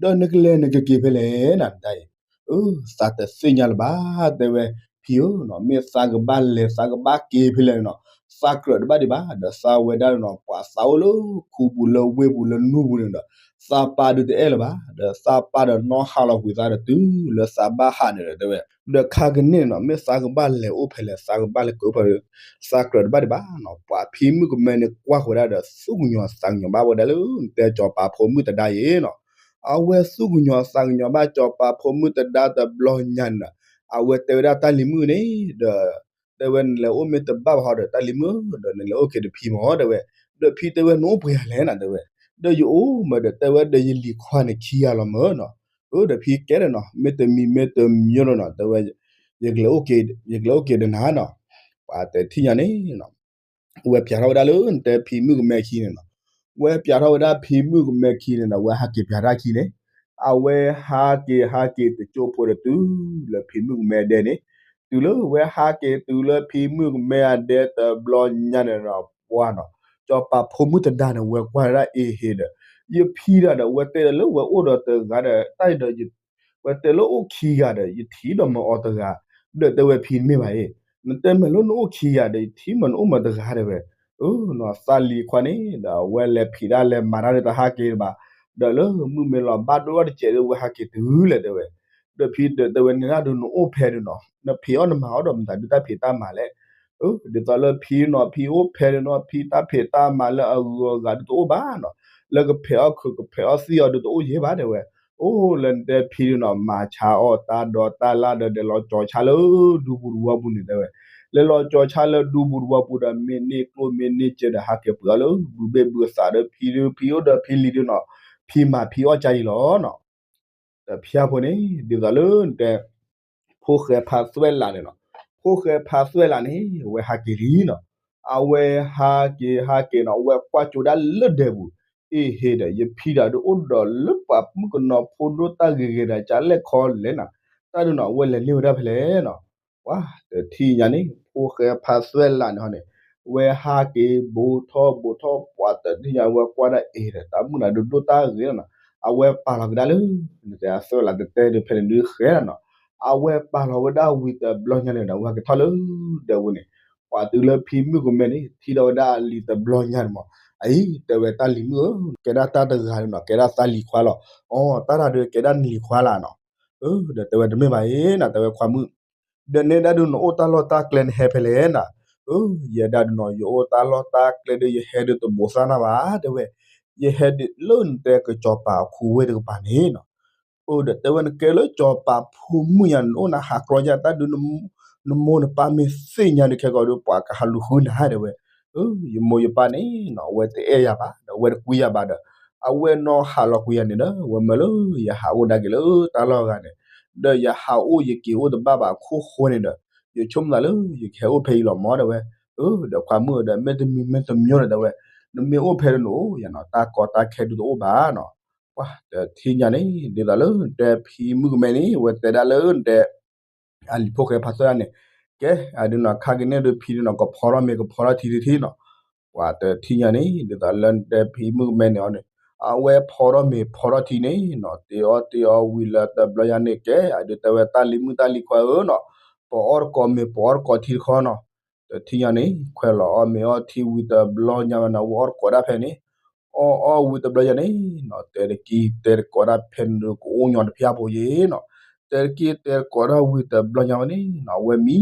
ဒီးနကလဲၤနကက့ၤဖဲလဲၣ်နတၢ်အံၤ, အၢ သးတသ့ၣ်ညါလၢၤဘၣ် တဲဝဲ, ဖံဧၢ, မ့ၢ်သးကဘၣ်လဲၤသးကဘၣ်က့ၤဖဲလဲၣ်န့ၣ်, သးကြၢးတဘၣ်ဒံးဘၣ်, ဒီးသးဝဲဒၣ်န့ၣ် ပှၤသးအိၣ်လၢခူပူၤလၢဝ့ၢ်ပူၤလၢနူၢ်ပူၤန့ၣ်ဒီး သးပၢ်ဒုးတအဲၣ်လၢၤဘၣ်, ဒီးသးပၢ်ဒီးနီၢ်ဟးလီၤကွံာ်သးဒီးတုၤလၢသးဘၣ်ဟးန့ၣ်ဒီးတဲဝဲ, ဒီးခါကန့ၣ်န့ၣ် မ့ၢ်သးကဘၣ်လဲၤအိၣ်ဖဲလဲၣ် သးကဘၣ်လဲၤက့ၤအိၣ်ဖဲလဲၣ်, သးကြၢးတဘၣ်ဒံးဘၣ်န့ၣ်, ပှၤဖံမုၣ်ကမဲန့ၣ်ကွၢ်ဃီၤဝဲဒၣ်ဒီး သူၣ်ကညီၤသးကညီၤဘၣ်ဝဲဒၣ်လၢ နတဲစီၤပၤဖိမုၣ်တဒါအံၤန့ၣ်, အဝဲသူၣ်ကညီၤသးကညီၤဘၣ်စီၤပၤဖိမုၣ်တဒါတဘျီညါန့ၣ်ဒီး အဝဲတဲဝဲဒၣ်တၢ်လံၤမုၣ်န့ၣ် ဒီး တဲဝဲနလဲၤအိၣ်မ့ၢ်တဘၣ်ဘၣ်ဟီဒီး တၢ်လံၤမုၣ်ဒီး နလဲၤအိၣ်က့ၤဒီးဖံမၢ တဲဝဲ, ဒီးဖံတဲဝဲနအိၣ်ပှဲၤဂၤလဲၣ်နၤ တဲဝဲ, ဒီးယအိၣ်မးဒီး တဲဝဲဒီးယလံၤခွါန့ၣ်ခံဂၤလီၤမၢ်, အၢ ဒီးဖံကဲဒီးန့ၣ် မ့ၢ်တမံၤမ့ၢ်တမံၤဒီးန့ၣ် တဲဝဲ, ယကလဲၤအိၣ်က့ၤဒီးနၤန့ၣ်, ပှၤတထံၣ်ညါန့ၣ် ဝဲပျးထီၣ်ဝဲဒၣ်လၢနတဲဖံမုၣ်ကမဲခံန့ၣ်န့ၣ်, ဝဲပျးထီၣ်ဝဲဒၣ်ဖံမုၣ်ကမဲခံန့ၣ်ဒီး ဝဲဟးက့ၤပျးတၢ်ခံန့ၣ်, အဝဲဟးက့ၤဟးက့ၤတကၠိဖိဒီးတုၤလၢဖံမုၣ်ကမဲဒဲန့ၣ်, တုၤလၢဝဲဟးက့ၤတုၤလၢဖံမုၣ်ကမဲအဒဲတဘျီညါန့ၣ်ဒီး ပှၤန့ၣ်, စီၤပၤဖိမုၣ်တဒါန့ၣ် ဝဲကွၢ်ဒၣ်အ့ဟ့ဒီး, ယဖံဒၣ်ဒီး ဝဲတဲဒီးလၢဝဲအိၣ်ဒီးတဂၤဒီး တၢ်အံၤဒီး ဝဲတဲလၢအိၣ်ခံဂၤဒီး ယထံၣ်ဒီးမၤအီၤတဂၤ, ဒီးတဲဝဲဖံတမ့ၢ်ဘၣ်အံၤ, နတဲမ့ၢ်လၢနအိၣ်ခံဂၤဒီး ယထံၣ်မၤနအိၣ်မၤတဂၤတဲဝဲ, အၢနသးလံၤခွါန့ၣ် ဒီးအဝဲလဲၤဖံးတၢ်လဲၤမၤတၢ်ဒီးတဟးက့ၤဘၣ်, ဒီးလၢမုၢ်မ့ၢ်လီၤဘၣ်ဒိၣ်ထီၣ်တစဲးဒီး ဝဲဟးက့ၤတုၤလဲၣ်တဲဝဲ, ဒီးဖံဒီးတဲဝဲ နဲဒၣ်ဒုးနအိၣ်ဖဲဒုးနီၤ နဖံးအီၣ်နမၤအီၣ်ဒီးမတၤဒုးတၢ်ဖံးတၢ်မၤလဲၣ်. ဒ်သိးလၢဖံနီၤ ဖံအိၣ်ဖဲဒုးနီၤ ဖံတၢ်ဖံးတၢ်မၤလၢအဂုၤအဂၤဒုးတအိၣ်ဘၣ်နီၤ လၢကဖဲးအီၣ်ခုးကဖဲးအီၣ်သံၣ်အီၤဒုးတအိၣ်ယဲၢ်ဘၣ်တဲဝဲ. အိၣ်လၢနတဲဖံဒုးနီၤ မၤဆါအီၣ်တၢ်ဒီးတၢ်လၢ်ဒီး လဲၤလီၤကၠီၤဆါလၢဒူပူၤတဝီပူၤန့ၣ်တဲဝဲ. လဲၤလီၤကၠီၤဆါလၢဒူပူၤတဝီပူၤဒီး မ့ၢ်န့ၢ်ကျိၣ်မ့ၢ်န့ၢ်စၢၤဒီး ဟးက့ၤပှ့ၤအီၣ်လၢဘုဘ့ၣ်ဘုသးဒီး ဖံဒုးဖံအိၣ်ဒီးဖံလံၤဒုးနီၤ ဖံမၤဖံအီၣ်ကါအံၤလီၤနီၤ. ဒီးဖံအဖိန့ၣ် ဒ်သိးလၢနတဲ ဖိၣ်ဃဲဖါသွဲၣ်လးန့ၣ်နီၤ ဖိၣ်ဃဲဖါသွဲၣ်လးန့ၣ် အဝဲဟးက့ၤလံနီၤ. အဝဲဟးက့ၤဟးက့ၤနီၤ အဝဲကွၢ်ကၠိဒၣ်လၢဒဲပူၤ အ့ဟ့ဒီး ယဖံဒီးဒုးအိၣ်ဒီးလၢပှၤမုၣ်ကနီၤဖိဒိၣ်တၢ်ဂ့ၤဂ့ၤဒီး ကလဲၣ်ခီလဲၣ်နီၤ. တၢ်ဒုးနီၤ အဝဲလဲၤန့ၢ်ဝဲဒၣ်ဖဲလဲၣ်နီၤ. ပှၤတထံၣ်ညါန့ၣ် ဖိၣ်ဃဲဖါသွဲၣ်လးန့ၣ်ဟီန့ၣ် ဝဲဟးက့ၤဘူးထီၣ်ဘူးထီၣ် ပှၤတထံၣ်ညါ ဝဲကွၢ်ဒၣ်အ့ဒီး တၢ်မုၣ်နၤဒုးဒိၣ်တၢ်ဂ့ၤနီၤ. အဝဲပာ်လီၤကဒါလၢ နတဲအသွဲၣ်လးတတဲဒုးဖဲန့ၣ်ဒုးဃဲလီၤနီၤ. အဝဲပာ်လီၤဝဲဒၣ်ဝံၤတဘျီညါန့ၣ်ဒီး အဝဲကထီၣ်လၢဒဲပူၤန့ၣ် ပှၤတုၤလၢဖံမုၣ်ကမဲန့ၣ် ထံၣ်ထီၣ်ဝဲဒၣ်အလံၤတဘျီညါန့ၣ်မး အံၤ တဲဝဲတၢ်လံၤမုၣ်ဧၢ ကဲဒၣ်တၢ်တဂၤန့ၣ်နီၤ ကဲဒၣ်သးလံၤခွါလီၤ. အီ တၢ်တၢ်ဒုးကဲဒၣ်နလံၤခွါလီၤနီၤ. ဒီးတဲဝဲတမ့ၢ်ဘၣ်အံၤနီၤ တဲဝဲခွါမုၣ် ဒီးနဲဒၣ်ဒုးနအိၣ်တၢ်လီၢ်တၢ်ကျဲနဟဲဖဲလဲၣ်နီၤ. ယဲဒၣ်ဒုးနီၤ ယအိၣ်တၢ်လီၢ်တၢ်ကျဲဒီး ယဟဲဒုးတဘိးသၣ်နၢ်ဘၣ် တဲဝဲ. ယဟဲဒုးလၢနတဲကစီၤပၤအခိဝ့ၢ်တကပၤန့ၣ်နီၤ. အိၣ်ဒီးတဲဝဲ နကဲလၢစီၤပၤဖိမုၣ်ညါ နအိၣ်နဟးကျီညါတၢ်ဒုး နမိၢ်နပၢ်မ့ၢ်သ့ၣ်ညါဒုး ခဲကီးဒုး ပှၤကဟးလူၤဃုနၤတဲဝဲ. ယမိၢ်ယပၢ်န့ၣ်နီၤ အဝဲတအဲၣ်ယၤဘၣ် ဒီးအဝဲတကွံယၤဘၣ်ဒီး အဝဲနီၢ်ဟးလီၤကွံာ်ယၤန့ၣ်ဒီး အဝဲမၢလၢယဟးအိၣ်ဒၣ်က့ၤလၢတၢ်လီၢ်ဂၤန့ၣ် ဒီးယဟးအိၣ်ယက့ၤအိၣ်တဘၣ်ဘၣ်အခိၣ်ဃိန့ၣ်ဒီး ယဆိကမိၣ်သးလၢယကဟဲအိၣ်ဖဲအံၤလီၤမးတဲဝဲ. ဒီးခွါမုၣ်ဒီး မ့ၢ်တမံၤမ့ၢ်တမံၤန့ၣ်တဲဝဲ နမ့ၢ်အိၣ်ဖဲဒုးနအိၣ်ယၤနီၤ တၢ်ကီတၢ်ခဲဒုးတအိၣ်ဘၣ်နီၤ. ပှၤတထံၣ်ညါန့ၣ် ဒ်သိးလၢနတဲဖံမုၣ်ကမဲန့ၣ် အဝဲတဲဒၣ်လၢနတဲ အလံၤဖိၣ်ဃဲဖါသွဲၣ်လးန့ၣ် ကဲ အဒုးနီၤ ခါက့ၤန့ၣ်ဒုးဖံဒုးနီၤ ကဖီထီၣ်မ့ၤကဖီထီၣ်ထံတထံနီၤ. ပှၤတထံၣ်ညါန့ၣ် ဒ်သိးလၢနတဲဖံမုၣ်ကမဲန့ၣ်အီၤန့ၣ် အဝဲဖီထီၣ်မ့ၤဖီထီၣ်ထံန့ၣ်နီၤ တ့အီၣ်တ့အီဝံၤလၢတဘျီညါန့ၣ် ကဲ အဒုးတဲဝဲတၢ်လံၤမုၣ်တၢ်လံၤခွါဧၢနီၤ ပအီၣ်တကိးမ့ၤပအီၣ်တကိးထံတခီနီၤ. တထံၣ်ညါန့ၣ် ခွဲးလီၤအီၣ်မ့ၤအီၣ်ထံဝံၤတဘျီညါဝဲနီၤ ဝဲအီၣ်တကိးဒၣ်ဖဲန့ၣ် အီၣ်အီၣ်ဝံၤတဘျီညါန့ၣ်နီၤ တဲတကံၢ်တဲတကိးဒၣ်ဖဲန့ၣ်ဒုး ကအိၣ်ညီတဖျၢၣ်ဖိယ့ၣ်နီၤ. တဲတကံၢ်တဲတကိးဒၣ်ဝံၤတဘျီညါဝဲန့ၣ်နီၤ ဝဲမံ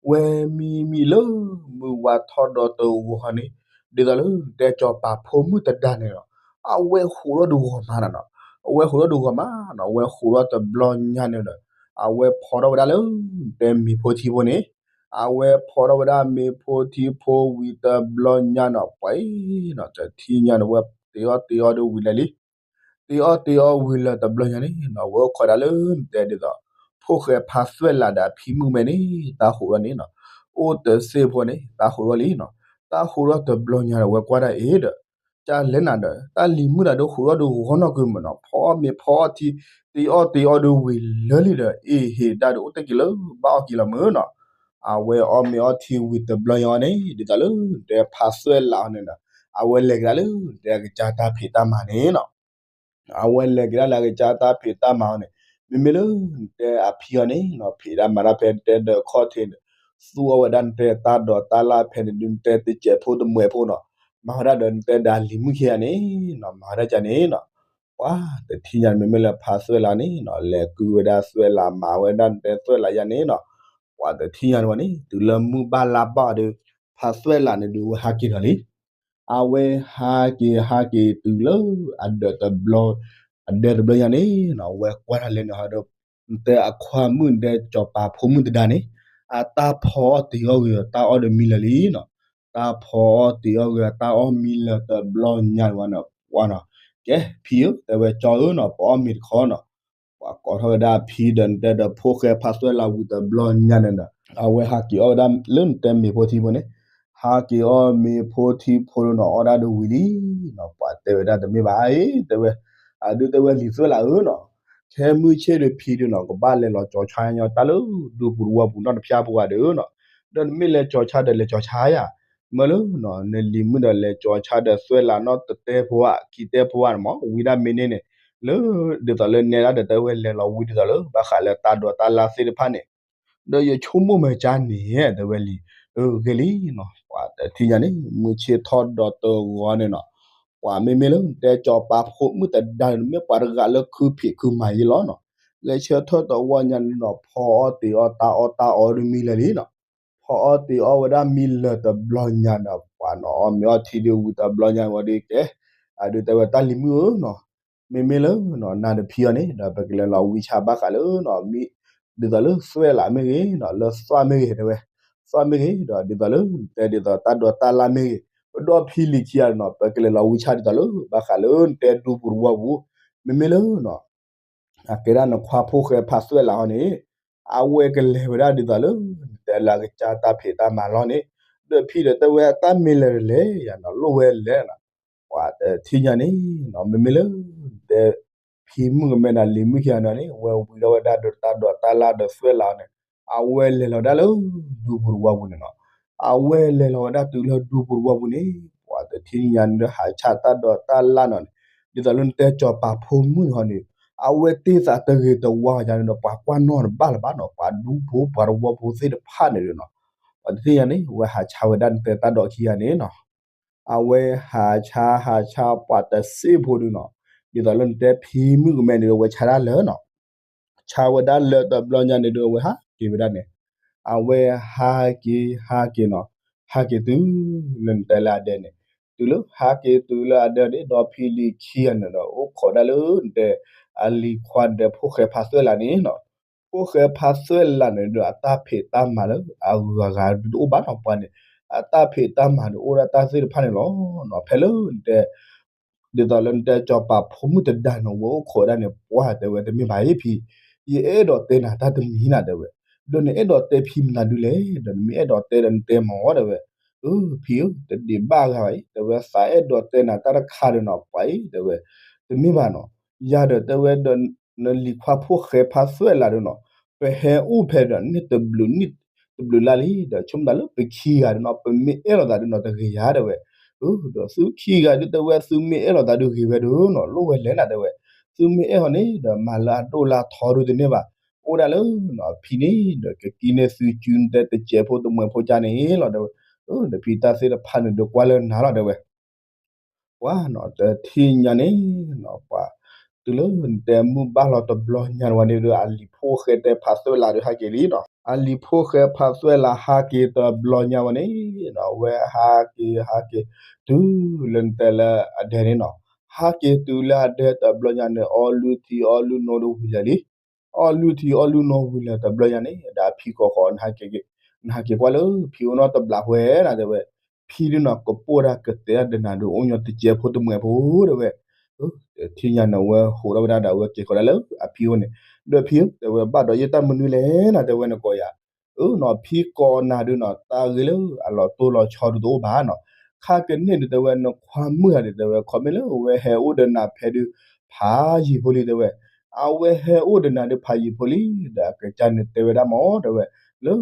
ဝဲမံမံလၢ မုၢ်ဝါထီၣ်ဒီးတဂီၤန့ၣ် ဒ်သိးလၢတဲစီၤပၤဖိမုၣ်တဒါန့ၣ်နီၤ အဝဲဟူးထီၣ်ဒုးဂီၤမးနီၤနီၤ အဝဲဟူးထီၣ်ဒုးဂီၤမးနီၤ အဝဲဟူးထီၣ်တဘျီညါန့ၣ်ဒီး အဝဲဖီထီၣ်ဝဲဒၣ်လၢ တဲမ့ၤဖိထံဖိန့ၣ် အဝဲဖီထီၣ်ဝဲဒၣ်မ့ၤဖိထံဖိဝံၤတဘျီညါနီၤ ပှၤအံၤနီၤ တထံၣ်ညါန့ၣ် ဝဲတ့အီၣ်တ့အီဒုးဝံၤလၢာ်လံ တ့အီၣ်တ့အီဝံၤလၢာ်တဘျီညါန့ၣ်နီၤ ဝဲအိၣ်ခိးဒၣ်လၢနတဲဒ်သိး ဖိၣ်ဃဲဖါသွဲၣ်လးဒီးအဖံမုၣ်မဲန့ၣ် တၢ်ဟူးထီၣ်န့ၣ်နီၤ အိၣ်တသ့ၣ်ဖိန့ၣ် တၢ်ဟူးထီၣ်လံနီၤ. တၢ်ဟူးထီၣ်တဘျီညါဒီး ဝဲကွၢ်ဒၣ်အ့ဒီး ကလဲၣ်နၤဒီး တၢ်လံၤမုၣ်တၢ်ဒုးဟူးထီၣ်ဒုးဂီၤနီၢ်ကွံာ်မးနီၤ ဖီအီၣ်မ့ၤဖီအီၣ်ထံ တ့အီၣ်တ့အီဒုးဝံၤလၢာ်လံဒီး အ့ဟ့ၣ်ဒၣ်ဒုးအိၣ်တ့ၢ်က့ၤလၢဘၣ်အီၣ်က့ၤလီၤမးနီၤ. အဝဲအီၣ်မ့ၤအီၣ်ထံဝံၤတဘျီညါအီၤန့ၣ် ဒ်သိးလၢနတဲဖါသွဲၣ်လးအီၤန့ၣ်ဒီး အဝဲလဲၤကဒါလၢနတဲအကစၢ်တၢ်ဖံးတၢ်မၤန့ၣ်နီၤ အဝဲလဲၤကဒါလၢအကစၢ်တၢ်ဖံးတၢ်မၤအီၤန့ၣ် မ့မ့ၢ်လၢနတဲအဖံအီၤန့ၣ်နီၤ ဖံးတၢ်မၤတၢ်ဖဲနတဲဒီးခီၣ်ထံးန့ၣ် သူအီၣ်ဝဲဒၣ်နတဲတၢ်ဒိးတၢ်လၢ်ဖဲန့ၣ်ဒုး နတဲတစဲးဖိတမှဲးဖိနီၤ မၤဝဲဒၣ်ဒီးနတဲဒီးလံၤမုၣ်ခံဂၤန့ၣ်နီၤ မၤဝဲဒၣ်ကန့ၣ်နီၤ ပှၤတထံၣ်ညါန့ၣ် မ့မ့ၢ်လၢဖါသွဲၣ်လးန့ၣ်နီၤ လဲၤကုဝဲဒၣ်သွဲၣ်လး မၤဝဲဒၣ်နတဲသွဲၣ်လးယါန့ၣ်နီၤ ပှၤတထံၣ်ညါန့ၣ်ဝဲန့ၣ် တုၤလၢမုၢ်ဘၣ်လါဘၣ်ဒီး ဖါသွဲၣ်လးန့ၣ်ဒုး အဝဲဟးက့ၤထီၣ်လံ အဝဲဟးက့ၤဟးက့ၤတုၤလၢ အဒၢးတဘျီ အဒၢးတဘျီညါန့ၣ်နီၤ အဝဲကွၢ်ထီၣ်လဲၣ်န့ၣ်ဟီဒီး နတဲအခွါမုၣ် နတဲစီၤပၤဖိမုၣ်တဒါန့ၣ် အတၢ်ဖီအီၣ်တ့ၤအီၣ်ဂ့ၤ တၢ်အီၣ်ဒီးမံလၢာ်လံနီၤ တၢ်ဖီအီၣ်တ့ၤအီၣ်ဂ့ၤ တၢ်အီၣ်မံလၢာ်တဘျီညါန့ၣ်ဝဲန့ၣ် ပှၤနီၤ ကဲ ဖံဧၢ တဲဝဲကၠီဧၢနီၤ ပအီၣ်မ့ၤတခီနီၤ ပှၤကိးထီၣ်ဝဲဒၣ်ဖံဒီးနတဲဒီးဖိၣ်ဃဲဖါသွဲၣ်လးဝံၤတဘျီညါန့ၣ်ဒီး အဝဲဟးက့ၤအီၣ်ဝဲဒၣ်လၢနတဲမ့ၤဖိထံဖိန့ၣ် ဟးက့ၤအီၣ်မ့ၤဖိထံဖိလီၤနီၤ အီၣ်ဒၣ်ဒီးဝံၤလံနီၤ ပှၤတဲဝဲဒၣ်တမ့ၢ်ဘၣ်အံၤ တဲဝဲ အဒုးတဲဝဲလံၤသွဲၣ်လးဧၢနီၤ ခဲမုၢ်ဆ့ၣ်ဒီးဖံဒုးနီၤ ကဘၣ်လဲၤလီၤကၠီၤဆါညီတၢ်လၢဒူပူၤတဝီပူၤနီတဖၣ်ဖိဂၤဒီးနီၤ ဒီးနမ့ၢ်လဲၤကၠီၤဆါဒီးလဲၤကၠီၤဆါယၤ မၢလၢနီၤ နလံၤမုၣ်ဒီးလဲၤကၠီၤဆါဒီးသွဲၣ်လးနီတတဲဖိဧါ ခံတဲဖိဧါန့ၣ်မး ဝံၤဒၣ်မ့ၢ်န့ၣ်န့ၣ် လၢ ဒ်သိးလၢနဲဒၣ်ဒီးတဲဝဲလဲၤလီၤဝံၤဒ်သိးလၢ ဘၣ်ဃးလၢတၢ်ဒိးတၢ်လၢ်သ့ၣ်တဖၣ်န့ၣ် ဒီးယဆိကမိၣ်မ့ၢ်ကါန့ၣ် တဲဝဲလံ အဂ့ၤလံနီၤ ပှၤတထံၣ်ညါန့ၣ် မုၢ်ဆ့ၣ်ထီၣ်ဒီးတဂီၤန့ၣ်နီၤ ပှၤမ့မ့ၢ်လၢနတဲစီၤပၤဖိမုၣ်တဒါန့ၣ် မ့ၢ်ပှၤတဂၤလၢခုဖံးခုမၤယံာ်လီၤနီၤ ဂဲၤဆၢထၢၣ်တဝီညါန့ၣ်နီၤ ဖီအီၣ်တ့ၤအီၣ်တၢ်အီၣ်တၢ်အီဒ်မံလၢာ်လံနီၤ. ဖီအီၣ်တ့ၤအီၣ်ဝဲဒၣ်မံလၢာ်တဘျီညါဒီး ပှၤနီၤအီၣ်မ့ၤအီထံဒုးဝံၤတဘျီညါဝဲဒၣ်ကဲ, အဒုးတဲဝဲတၢ်လံၤမုၣ်ဧၢနီၤ, မ့မ့ၢ်လၢနီၤ နၤဒီးဖံအီၤန့ၣ် ဒီးပကလဲၤလီၤဝံဆါဘၣ်ဃးလၢနီၤ မ့ၢ်ဒ်သိးလၢသွဲၣ်လးမ့ၢ်ဂ့ၤနီၤ လၢသွဲၣ်မ့ၢ်ဂ့ၤတဲဝဲ, သွဲၣ်မ့ၢ်ဂ့ၤဒီး ဒ်သိးလၢနတဲဒ်သိးတၢ်ဒိးတၢ်လၣ်မ့ၢ်ဂ့ၤ, ပဒီဖံလံၤခံဂၤနီၤ ပကလဲၤလီၤဝံဆါဒ်သိးလၢ ဘၣ်ဃးလၢနတဲဒူပူၤတဝီပူၤ, မ့မ့ၢ်လၢနီၤ အကဲဒၣ်နခွါဖိၣ်ဃဲဖးသွဲၣ်လးဟီန့ၣ်, အဝဲကလဲၤဝဲဒၣ်ဒ်သိးလၢ နတဲလၢအကစၢ်တၢ်ဖံးတၢ်မၤလီၤန့ၣ်, ဒီးဖံဒီးတဲဝဲတၢ်မ့ၢ်လဲၤတလဲၤယၤနီၤ လိၣ်ဝဲလဲၣ်နီၤ, ပှၤတထံၣ်ညါန့ၣ်နီၤ မ့မ့ၢ်လၢ နတဲ ဖံမုၣ်ကမဲဒီးလံၤမုၣ်ခံဂၤန့ၣ် ဝဲဝံၤဒီးဝဲဒၣ်ဒီးတၢ်ဒိးတၢ်လၣ်ဒီးသွဲၣ်လးန့ၣ်, အဝဲလဲၤလီၤဒၣ်လၢ ဒူပူၤတဝီပူၤန့ၣ်နီၤ, အဝဲလဲၤလီၤဝဲဒၣ်တုၤလၢဒူပူၤတဝီပူၤန့ၣ် ပှၤတထံၣ်ညါန့ၣ်ဒီးဟးဆါတၢ်ဒိးတၢ်လၣ်နီၤန့ၣ်, ဒ်သိးလၢနတဲစီၤပၤဖိမုၣ်န့ၣ်ဟီန့ၣ်, အဝဲတ့ၢ်သးတဂ့ၤတဝါယၤန့ၣ်ဒီး ပှၤကွၢ်နီၣ်တဘၣ်လၢၤဘၣ်နီၤ ပှၤဒူဖိပှၤတဝီဖိသ့ၣ်တဖၣ်န့ၣ်ဒီးနီၤ, ပှၤတထံၣ်ညါန့ၣ် ဝဲဟးဆါဝဲဒၣ်နတဲတၢ်ဒိးခံဂၤန့ၣ်နီၤ အဝဲဟးဆါဟးဆါပှၤတစ့ဖိဒုနီၤ, ဒ်သိးလၢနတဲဖံမုၣ်ကမဲန့ၣ်ဒီး ဝဲဆါဒၣ်လၢာ်နီၤ, ဆါဝဲဒၣ်လၢာ်တဘျီညါန့ၣ်ဒီး အဝဲဟးက့ၤဝဲဒၣ်န့ၣ်, အဝဲဟးက့ၤဟးက့ၤနီၤ, ဟးက့ၤတုၤလၢနတဲလၢအဒဲန့ၣ်, တုၤလၢဟးက့ၤတုၤလၢအဒဲန့ၣ် ဒီဖံလံၤခံဂၤန့ၣ်ဒီး အိၣ်ခိးဒၣ်လၢနတဲ အလံၤခွါနတဲဖိၣ်ဃဲဖးသွဲၣ်လးန့ၣ်နီၤ, ဖိၣ်ဃဲဖးသွဲၣ်လးန့ၣ်ဒီး အတၢ်ဖံးတၢ်မၤလၢအဂုၤအဂၤဒုးတအိၣ်ဘၣ်နီၤ ပှၤန့ၣ်, အတၢ်ဖံးတၢ်မၤဒုးအိၣ်ဒၣ်တၢ်သ့ၣ်တဖၣ်န့ၣ်လီၤနီၤ, ဖဲလၢနတဲ ဒ်သိးလၢနတဲစီၤပၤဖိမုၣ်တဒါန့ၣ် ဝဲအိၣ်ခိးဝဲဒၣ်န့ၣ် ပှၤတဲဝဲတမ့ၢ်ဘၣ်အံၤဖံ, ယအဲၣ်ဒိးတဲနၤတၢ်တမံၤနၤတဲဝဲ, ဒီးနအဲၣ်ဒိးတဲဖံမနုၤဒုလဲၣ်, ဒီးနမ့ၢ်အဲၣ်ဒိးတဲဒီးနတဲမၢတဲဝဲ, အၢ ဖံဧၢ တဒံးဘၣ်ဂၤဘၣ်အံၤ တဲဝဲ သးအဲၣ်ဒိးတဲနၤတၢ်တခါဒီးနီၤ ပှၤအံၤတဲဝဲ, တမ့ၢ်ဘၣ်နီၤ, ယၤဒီးတဲဝဲဒီး နလံၤခွါဖိၣ်ဃဲဖးသွဲၣ်လးဒီးနီၤ, ပဟဲအိၣ်ဖဲဒီးန့ၣ်တဘျုးနံၣ် တဘျုးလါလံ, ဒီးဆိကမိၣ်တၢ်လၢပခံဂၤဒီးနီၤ ပမ့ၢ်အဲၣ်လိာ်သးဒုးနီၤတဂ့ၤယၤတဲဝဲ, ဒီးသုခံဂၤဒုးတဲဝဲ သုမ့ၢ်အဲၣ်လိာ်သးဒုးဂ့ၤဝဲဒုးနီၤ လိၣ်ဝဲလဲၣ်နၤတဲဝဲ, သုမ့ၢ်အဲၣ်ဟီန့ၣ် ဒီးမၤလၢအဒိၣ်လၢအထီဒုးတန့ၢ်ဘၣ်, အိၣ်ဒၣ်လၢနီၤ ဖံန့ၣ် ဒီးကကံန့ၢ်သုစုနတဲတစဲးဖိတမှဲးဖိကါန့ၣ်လီၤတဲဝဲ, ဒီးဖံတၢ်သ့ၣ်တဖၣ်န့ၣ်ဒီးကွၢ်လၢနၤလီၤတဲဝဲ ပှၤနီၤ တထံၣ်ညါန့ၣ်နီၤ ပှၤ တုၤလၢနတဲမုၢ်ဘၣ်လီၤတဘျီညါဝဲန့ၣ်ဒီး အလံၤဖိၣ်ဃဲတဲဖးသွဲၣ်လးဒီးဟးက့ၤလံနီၤ, အလံၤဖိၣ်ဃဲဖးသွဲၣ်လးဟးက့ၤတဘျီညါဝဲန့ၣ်နီၤ ဝဲဟးက့ၤဟးက့ၤ တုၤလၢနတဲလၢအဒဲန့ၣ်နီၤ, ဟးက့ၤတုၤလၢအဒဲတဘျီညါန့ၣ် အီလုၢ်ထံအီလုၢ်နိဒီးဝံၤလၢာ်လံ အီလုၢ်ထံအီလုၢ်နိဝံၤလၢာ်တဘျီညါန့ၣ် ဒီးအဖံကိးဃီၤ နဟးက့ၤကွၢ်လၢဖံအိၣ်နီတဘျီဝဲနၤတဲဝဲ, ဖံဒုးနီၤ ကပိၢ်တၢ်ကတဲတၢ်ဒီးနၤဒီး အိၣ်ညီတစဲးဖိတမှဲးဖိတဲဝဲ, တထံၣ်ညါန့ၣ် ဝဲဟးထီၣ်ဝဲဒၣ်ဒီးအဝဲက့ၤဃီၤဒၣ်လၢအဖံအိၣ်န့ၣ်, ဒီးဖံဧၢ တဲဝဲ ဘၣ်ဒီးယတၢ်မနုၤလဲၣ်နၤတဲဝဲ နကိးယၤ, အၢနီၤ ဖံကိးနၤဒုးနီၤ တၢ်ဂ့ၢ်လၢအလီၤတိၢ်လီၤဆီဒုးတအိၣ်ဘၣ်နီၤ, ခါကန့ၣ်ဒုးတဲဝဲ နခွါမုၣ်ဂၤဒုးတဲဝဲ ခီမ့ၢ်လၢအဝဲဟဲအိၣ်ဒီးနၤဖဲဒုး ဖးယံာ်ဖိလံတဲဝဲ, အဝဲဟဲအိၣ်ဒီးနၤဒုးဖးယံာ်ဖိလံ, ဒီးအကစၢ်န့ၣ်တဲဝဲဒၣ်မၢတဲဝဲ, လၢ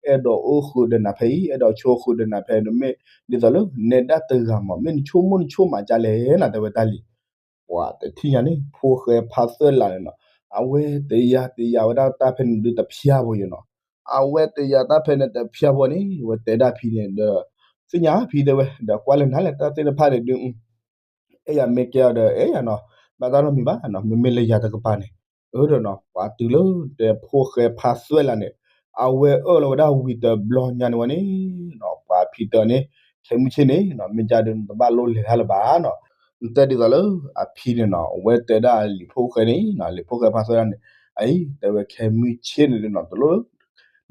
အဲၣ်ဒိးအိၣ်ဃုာ်ဒီးနၤဖဲအံၤ အဲၣ်ဒိးဆိးဃုာ်ဒီးနၤဖဲန့ၣ် မ့ၢ်ဒ်သိးလၢ နဲဒၣ်တဂၤမး မ့ၢ်နဆိကမိၣ်နဆိကမးကလဲၣ်နၤတဲဝဲတၢ်လံၤ, ပှၤတထံၣ်ညါန့ၣ် ဖိၣ်ဃဲဖးသွဲၣ်လးန့ၣ်နီၤ, အဝဲတယၤတယၤဝဲဒၣ်တၢ်ဖဲန့ၣ်ဒုးတဖျါဖိယဲနီၤ, အဝဲတယၤတၢ်ဖဲန့ၣ်တဖျါဖိန့ၣ် အဝဲတဲဒၣ်ဖံန့ၣ်ဒီး သ့ၣ်ညါဖံတဲဝဲ ဒီးကွၢ်လၢနၤလဲၣ်တၢ်သ့ၣ်တဖၣ်န့ၣ်ဒုး အဲၣ်ယၤမ့ၢ်ကဲအီၤဒီး အဲၣ်ယၤနီၤ, ဘၣ်တၢ်နီတမံၤဘၣ်နီၤ, မ့မ့ၢ်လၢယၤတကပၤန့ၣ်, အၢဒီးနီၤ ပှၤတုၤလၢတဲဖိၣ်ဃဲဖးသွဲၣ်လးန့ၣ်, အဝဲအၢၣ်လီၤဝဲဒၣ်ဝံၤတဘျီညါန့ၣ်ဝဲန့ၣ်နီၤ, ပှၤဖံတဲအီၤန့ၣ် ခဲမုၢ်ဆ့ၣ်န့ၣ်နီၤ မ့ၢ်ကဒီးနတဘၣ်လိၣ်လဲၤတၢ်လၢၤဘၣ်နီၤ, နတဲဒ်သိးလၢအဖံန့ၣ်နီၤ အဝဲတဲဒၣ်လံၤဖိၣ်ဃဲန့ၣ်နီၤ လံၤဖိၣ်ဃဲဖးသွဲၣ်လးန့ၣ်, အအံၤ တဲဝဲခဲမုၢ်ဆ့ၣ်န့ၣ်ဒုးနီၤ တလိၣ်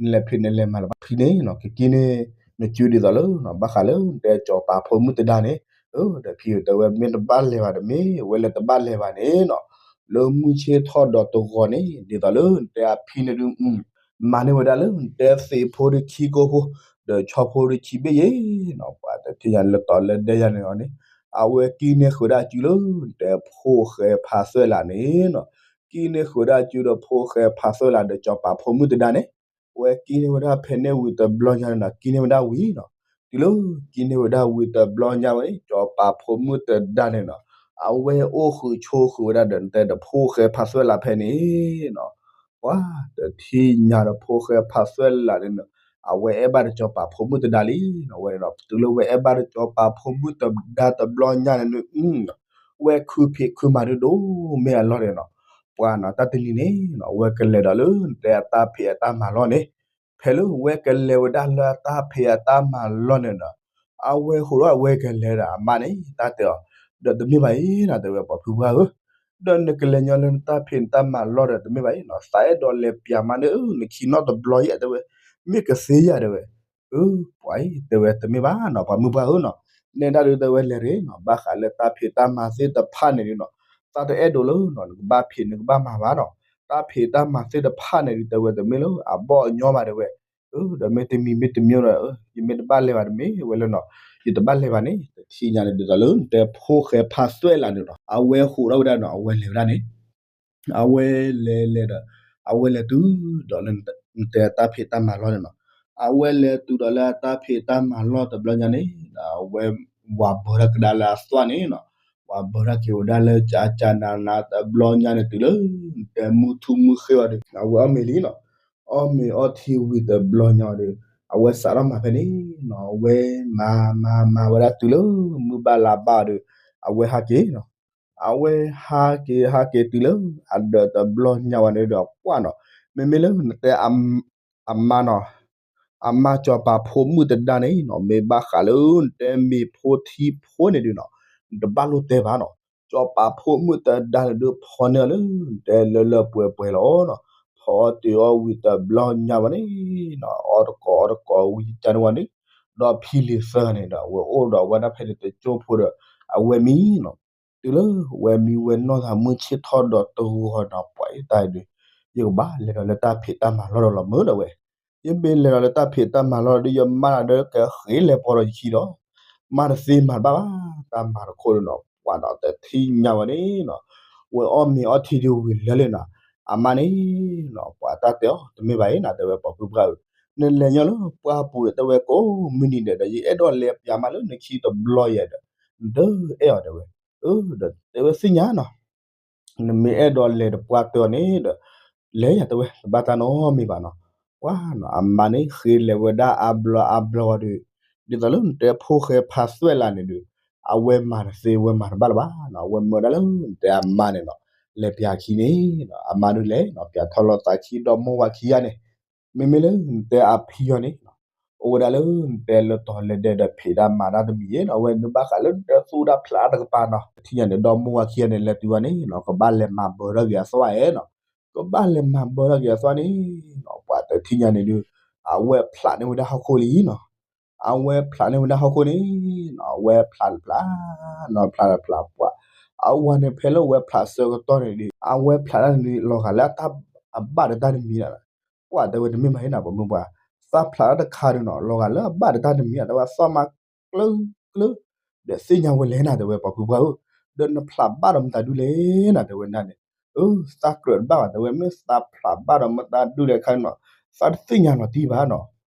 နလဲၤဖံးနလဲၤမၤလၢၤဘၣ် ဖံန့ၣ်နီၤ ကကံန့ၢ် နစုဒ်သိးလၢ ဘၣ်ဃးလၢ နတဲစီၤပၤဖိမုၣ်တဒါန့ၣ်, ဒီးဖံတဲဝဲမ့ၢ်တဘၣ်လဲၤဘၣ်ဒီး မ့ၢ်ဝဲလၢတဘၣ်လဲၤဘၣ်န့ၣ်နီၤ, လၢမုၢ်ဆ့ၣ်ထီၣ်ဒီးတဂီၤန့ၣ် ဒ်သိးလၢနတဲအဖံန့ၣ်ဒုး မၤန့ၢ်ဝဲဒၣ်လၢနတဲသ့ၣ်ဖိဒုးခံကိၢ်ဖိ, ဒီးဆီဖိဒုးခံဘ့ၣ်ယဲနီၤ, ပှၤတထံၣ်ညါလၢတီၤလၢဒဲယၤန့ၣ်အီၤန့ၣ်, အဝဲကံန့ၢ်ဃုာ်ဒၣ်စုလၢ နတဲဖိၣ်ဃဲဖးသွဲၣ်လးန့ၣ်နီၤ, ကံန့ၢ်ဃုာ်ဒၣ်စုဒီးဖိၣ်ဃဲဖးသွဲၣ်လးဒီးစီၤပၤဖိမုၣ်တဒါန့ၣ်, ဝဲကံန့ၢ်ဝဲဒၣ်ဖဲန့ၣ်ဝံၤတဘျီညါန့ၣ်နီၤ ကံန့ၢ်ဝဲဒၣ်ဝံၤနီၤ, တုၤလၢကံန့ၢ်ဝဲဒၣ်ဝံၤတဘျီညါဝဲန့ၣ် စီၤပၤဖိမုၣ်တဒါန့ၣ်နီၤ, အဝဲအိၣ်ဃုာ်ဆိးဃုာ်ဝဲဒၣ်ဒီးနတဲဒီးဖိၣ်ဃဲဖးသွဲၣ်လးဖဲန့ၣ်နီၤ, ပှၤတထံၣ်ညါဒီးဖိၣ်ဃဲဖးသွဲၣ်လးန့ၣ်နီၤ, အဝဲအဲၣ်ဘၣ်ဒီးစီၤပၤဖိမုၣ်တဒါလံနီၤ, ဝဲန့ၣ်နီၤ တုၤလၢဝဲအဲၣ်ဘၣ်ဒီးစီၤပၤဖိမုၣ်တဒါတဘျီညါန့ၣ်နီၤ, ဝဲခုဖံးခုမၤဒုးဒိၣ်မ့ၢ်အလီၢ်န့ၣ်နီၤ, ပှၤနီၤ တၢ်တနံၤန့ၣ်နီၤ အဝဲကလဲၤဒီးလၢနတဲအတၢ်ဖံးအတၢ်မၤလီၢ်န့ၣ်, ဖဲလၢဝဲကလဲၤဝဲဒၣ်လၢအတၢ်ဖံးအတၢ်မၤလီၢ်န့ၣ်ဒီး အဝဲဟးထီၣ်အဝဲကလဲၤဒီးအမါန့ၣ် တၢ်တဲအီၤ, ဒီးတမ့ၢ်ဘၣ်အံၤနီၤ တဲဝဲ ပှၤဖုပှၢ်ဧၢ, ဒီးနကလဲၤညီလၢနတၢ်ဖံးနတၢ်မၤလီၢ်ဒီးတမ့ၢ်ဘၣ်အံၤနီၤ, သးအဲၣ်ဒိးလဲၤပျးမါန့ၣ်ဧၢ နခံနီၣ်တဘျီယဲၢ် တဲဝဲ, မ့ၢ်ကသ့ယၤ တဲဝဲ. အၢ ပှၤအံၤ တဲဝဲ တမ့ၢ်ဘၣ်နီၤ ပှၤမုၢ်ပှၢ်ဧၢနီၤ, နဲဒၣ်ဒုး တဲဝဲ လဲၤတဂ့ၤနီၤ, ဘၣ်ဃးလၢတၢ်ဖံးတၢ်မၤသ့ၣ်တဖၣ်န့ၣ်ဒုးနီၤ, သးတအဲၣ်ဒိးလၢနီၤ နကဘၣ်ဖံးနကဘၣ်မၤဘၣ်နီၤ, တၢ်ဖံးတၢ်မၤသ့ၣ်တဖၣ်န့ၣ်ဒုး တဲဝဲ တမ့ၢ်လၢအဘီၣ်အညီဘၣ် တဲဝဲ. အၢ ဒီးမ့တမံၤမ့တမံၤဒီး ယမ့ၢ်တဘၣ်လဲၤဘၣ်တမ့ၢ်ဝဲလၢနီၤ, ယတဘၣ်လဲၤဘၣ်န့ၣ် တထံၣ်ညါန့ၣ် ဒ်သိးလၢနတဲဖိၣ်ဃဲဖးသွဲၣ်လၢ်န့ၣ်နီၤ, အဝဲဟးထီၣ်ဝဲဒၣ်နီၤ အဝဲလဲၤဝဲဒၣ်န့ၣ် အဝဲလဲၤလဲၤဒီး အဝဲလဲၤတုၤဒီးလၢ နတဲတၢ်ဖံးတၢ်မၤလီၢ်န့ၣ်နီၤ, အဝဲလဲၤတုၤဒီးလၢအတၢ်ဖံးတၢ်မၤလီၢ်တဘျီညါန့ၣ် အဝဲ ဝၤဘၢထီၣ်ကဒါလၢအသွၣ်န့ၣ်နီၤ, ဝၤဘၢထီၣ်က့ၤဝဲဒၣ်လၢကကနးနးတဘျီညါန့ၣ် တုၤလၢ နတဲမုၢ်ထူၣ်မုၢ်ဃ့အီၤဒီး အဝဲအီၣ်မ့ၤလံနီၤ, အီၣ်မ့ၤအီထံဝံၤတဘျီညါဒီး အဝဲစးထီၣ်မၤဖဲန့ၣ်နီၤ, အဝဲမၤမၤမၤဝဲဒၣ်တုၤလၢ မုၢ်ဘၣ်လါဘၣ်ဒီး အဝဲဟးက့ၤနီၤ, အဝဲဟးက့ၤဟးက့ၤတုၤလၢ အဒၢးတဘျီညါဝဲန့ၣ်ဒီး ကွၢ်နီၤ, မ့မ့ၢ်လၢနတဲ အမါနီၤ, အမါစီၤပၤဖိမုၣ်တဒါန့ၣ်နီၤ, မ့ၢ်ဘၣ်ဃးလၢနတဲမ့ၤဖိထံဖိန့ၣ်ဒုးနီၤ, နတဘၣ်လိၣ်တဲဘၣ်နီၤ, စီၤပၤဖိမုၣ်တဒါန့ၣ်ဒုး ဖီန့ၢ်အီၤလၢ နတဲလၢလၢပှဲၤပှဲၤလီၤနီၤ, ဖီအီၣ်တ့ၤအီၣ်ဝံၤတဘျီညါဝဲန့ၣ်နီၤ, အီၣ်တကိးအီတကိးဝံၤကန့ၣ်ဝဲန့ၣ်, ဒီးဖံလံၤသၢဂၤန့ၣ်ဒီး အဝဲအိၣ်ဒီးအဝဲဒၣ်ဖဲန့ၣ်တကၠိဖိဒီး အဝဲမံနီၤ, တုၤလၢဝဲမံဝဲနီၢ်သးမုၢ်ဆ့ၣ်ထီၣ်ဒီးတဂီၤနီၤ, ပှၤအံၤတၢ်အံၤဒီး ယကဘၣ်လဲၤဒီးလၢတၢ်ဖံးတၢ်မၤလီၢ်ဒီးလီၤမုၢ် တဲဝဲ, ယမ့ၢ်လဲၤဒီးလၢတၢ်ဖံးတၢ်မၤလီၢ်ဒီး ယမါဒီးကဃ့လဲၤပိာ်ဒီးယခံဒီး မါတသ့မၤတဘၣ်ဘၣ်, တၢ်မၤတခိၣ်ဒီးနီၤ, ပှၤဒီးတထံၣ်ညါဝဲန့ၣ်နီၤ, ဝဲအီၣ်မ့ၤအီထံဒုးဝံၤလၢာ်လံနီၤ, အမါန့ၣ်နီၤ, ပှၤတၢ်တဲအီၤ တမ့ၢ်ဘၣ်အံၤနီၤ တဲဝဲ ပှၤဖုပှၢ်ဧၢ, နလဲၤညီလၢပှၢ်ပူၤဒီး တဲဝဲ ကိးမုၢ်နံၤဒဲးဒီး ယအဲၣ်ဒိးလဲၤပျးမါလၢနခံတဘျီယဲၢ်ဒီး နတအဲၣ်အီၤ တဲဝဲ, အၢ ဒီးတဲဝဲသ့ၣ်ညါနီၤ နမ့ၢ်အဲၣ်ဒိးလဲၤတပှၢ်တၢၢ်အီၤန့ၣ်ဒီး လဲၤယၤ တဲဝဲ တဘၣ်တၢ်နီတမံၤဘၣ်နီၤ, ပှၤနီၤ အမါန့ၣ်ဃ့လဲၤဝဲဒၣ်အါဘျီအါဘျီဝံၤဒီး ဒ်သိးလၢနတဲဖိၣ်ဃဲဖးသွဲၣ်လၢ်န့ၣ်ဒီး အဝဲမၤတသ့ဝဲမၤတဘၣ်လၢၤဘၣ်နီၤ, အဝဲမၢဝဲဒၣ်လၢနတဲအမါန့ၣ်နီၤ, လဲၤပျးခံန့ၣ်နီၤ, အမါဒုးလဲၤနီၤ ပျးထီၣ်လိာ်သးခံဒီးမိၢ်ဝၤခံဂၤန့ၣ်, မ့မ့ၢ်လၢနတဲအဖံအီၤန့ၣ် အိၣ်ဝဲဒၣ်လၢနတဲလၢတီၤလဲၤဒဲးဒီး ဖံးတၢ်မၤတၢ်တမံၤယဲၢ်နီၤ, အဝဲနုာ်ဘၣ်ဃးလၢနတဲသူၣ်တၢ်ဖျးတၢ်တကပၤနီၤ, တထံၣ်ညါန့ၣ် ဒီမိၢ်ဝၤခံဂၤန့ၣ် လဲၤတုၤဝဲန့ၣ်နီၤ ကဘၣ်လဲၤမၤဘၢထီၣ်က့ၤအသွၣ်ဧါနီၤ, ကဘၣ်လဲၤမၤဘၢထီၣ်က့ၤအသွၣ်န့ၣ်နီၤ, ပှၤတထံၣ်ညါန့ၣ်ဒုး အဝဲဖျးန့ၢ်ဝဲဒၣ်ဟီၣ်ခိၣ်လံနီၤ, အဝဲဖျးန့ၢ်ဝဲဒၣ်ဟီၣ်ခိၣ်န့ၣ်နီၤ, အဝဲဖျးတဖျးနီၤ ဖျးတဖျးပှၤ, အဝဲန့ၣ်ဖဲလၢအဝဲဖျးဆၢကတီၢ်န့ၣ်ဒီး အဝဲဖျးတၢ်န့ၣ် လီၤဂာ်လၢအတၢ်အဘၣ်ဒီးတၢ်တမံၤနီၤ, ပှၤတဲဝဲတမ့ၢ်ဘၣ်ဟ့ၣ်နီၤ ပှၤမုၢ်ပှၢ်, သးဖျးတၢ်တခါဒီးနီၤ လီၤဂာ်လၢအဘၣ်ဒီးတၢ်တမံၤနီၤ တဲဝဲသွၣ်မါကျၢကျၢ ဒီးသ့ၣ်ညါဝဲလဲၣ်နၤ တဲဝဲ ပှၤဖုပှၢ်ဧၢ, ဒီးနဖျးဘၣ်ဒီးမတၤဒုလဲၣ်နၤ တဲဝဲနၤန့ၣ်, အၢ သးကြၢးတဘၣ်ဘၣ် တဲဝဲ မ့ၢ်သးဖျးဘၣ်ဒီးမတၤဒုလဲၣ်ခါန့ၣ်နီၤ, သးတသ့ၣ်ညါလီၤတံၢ်ဘၣ်နီၤ,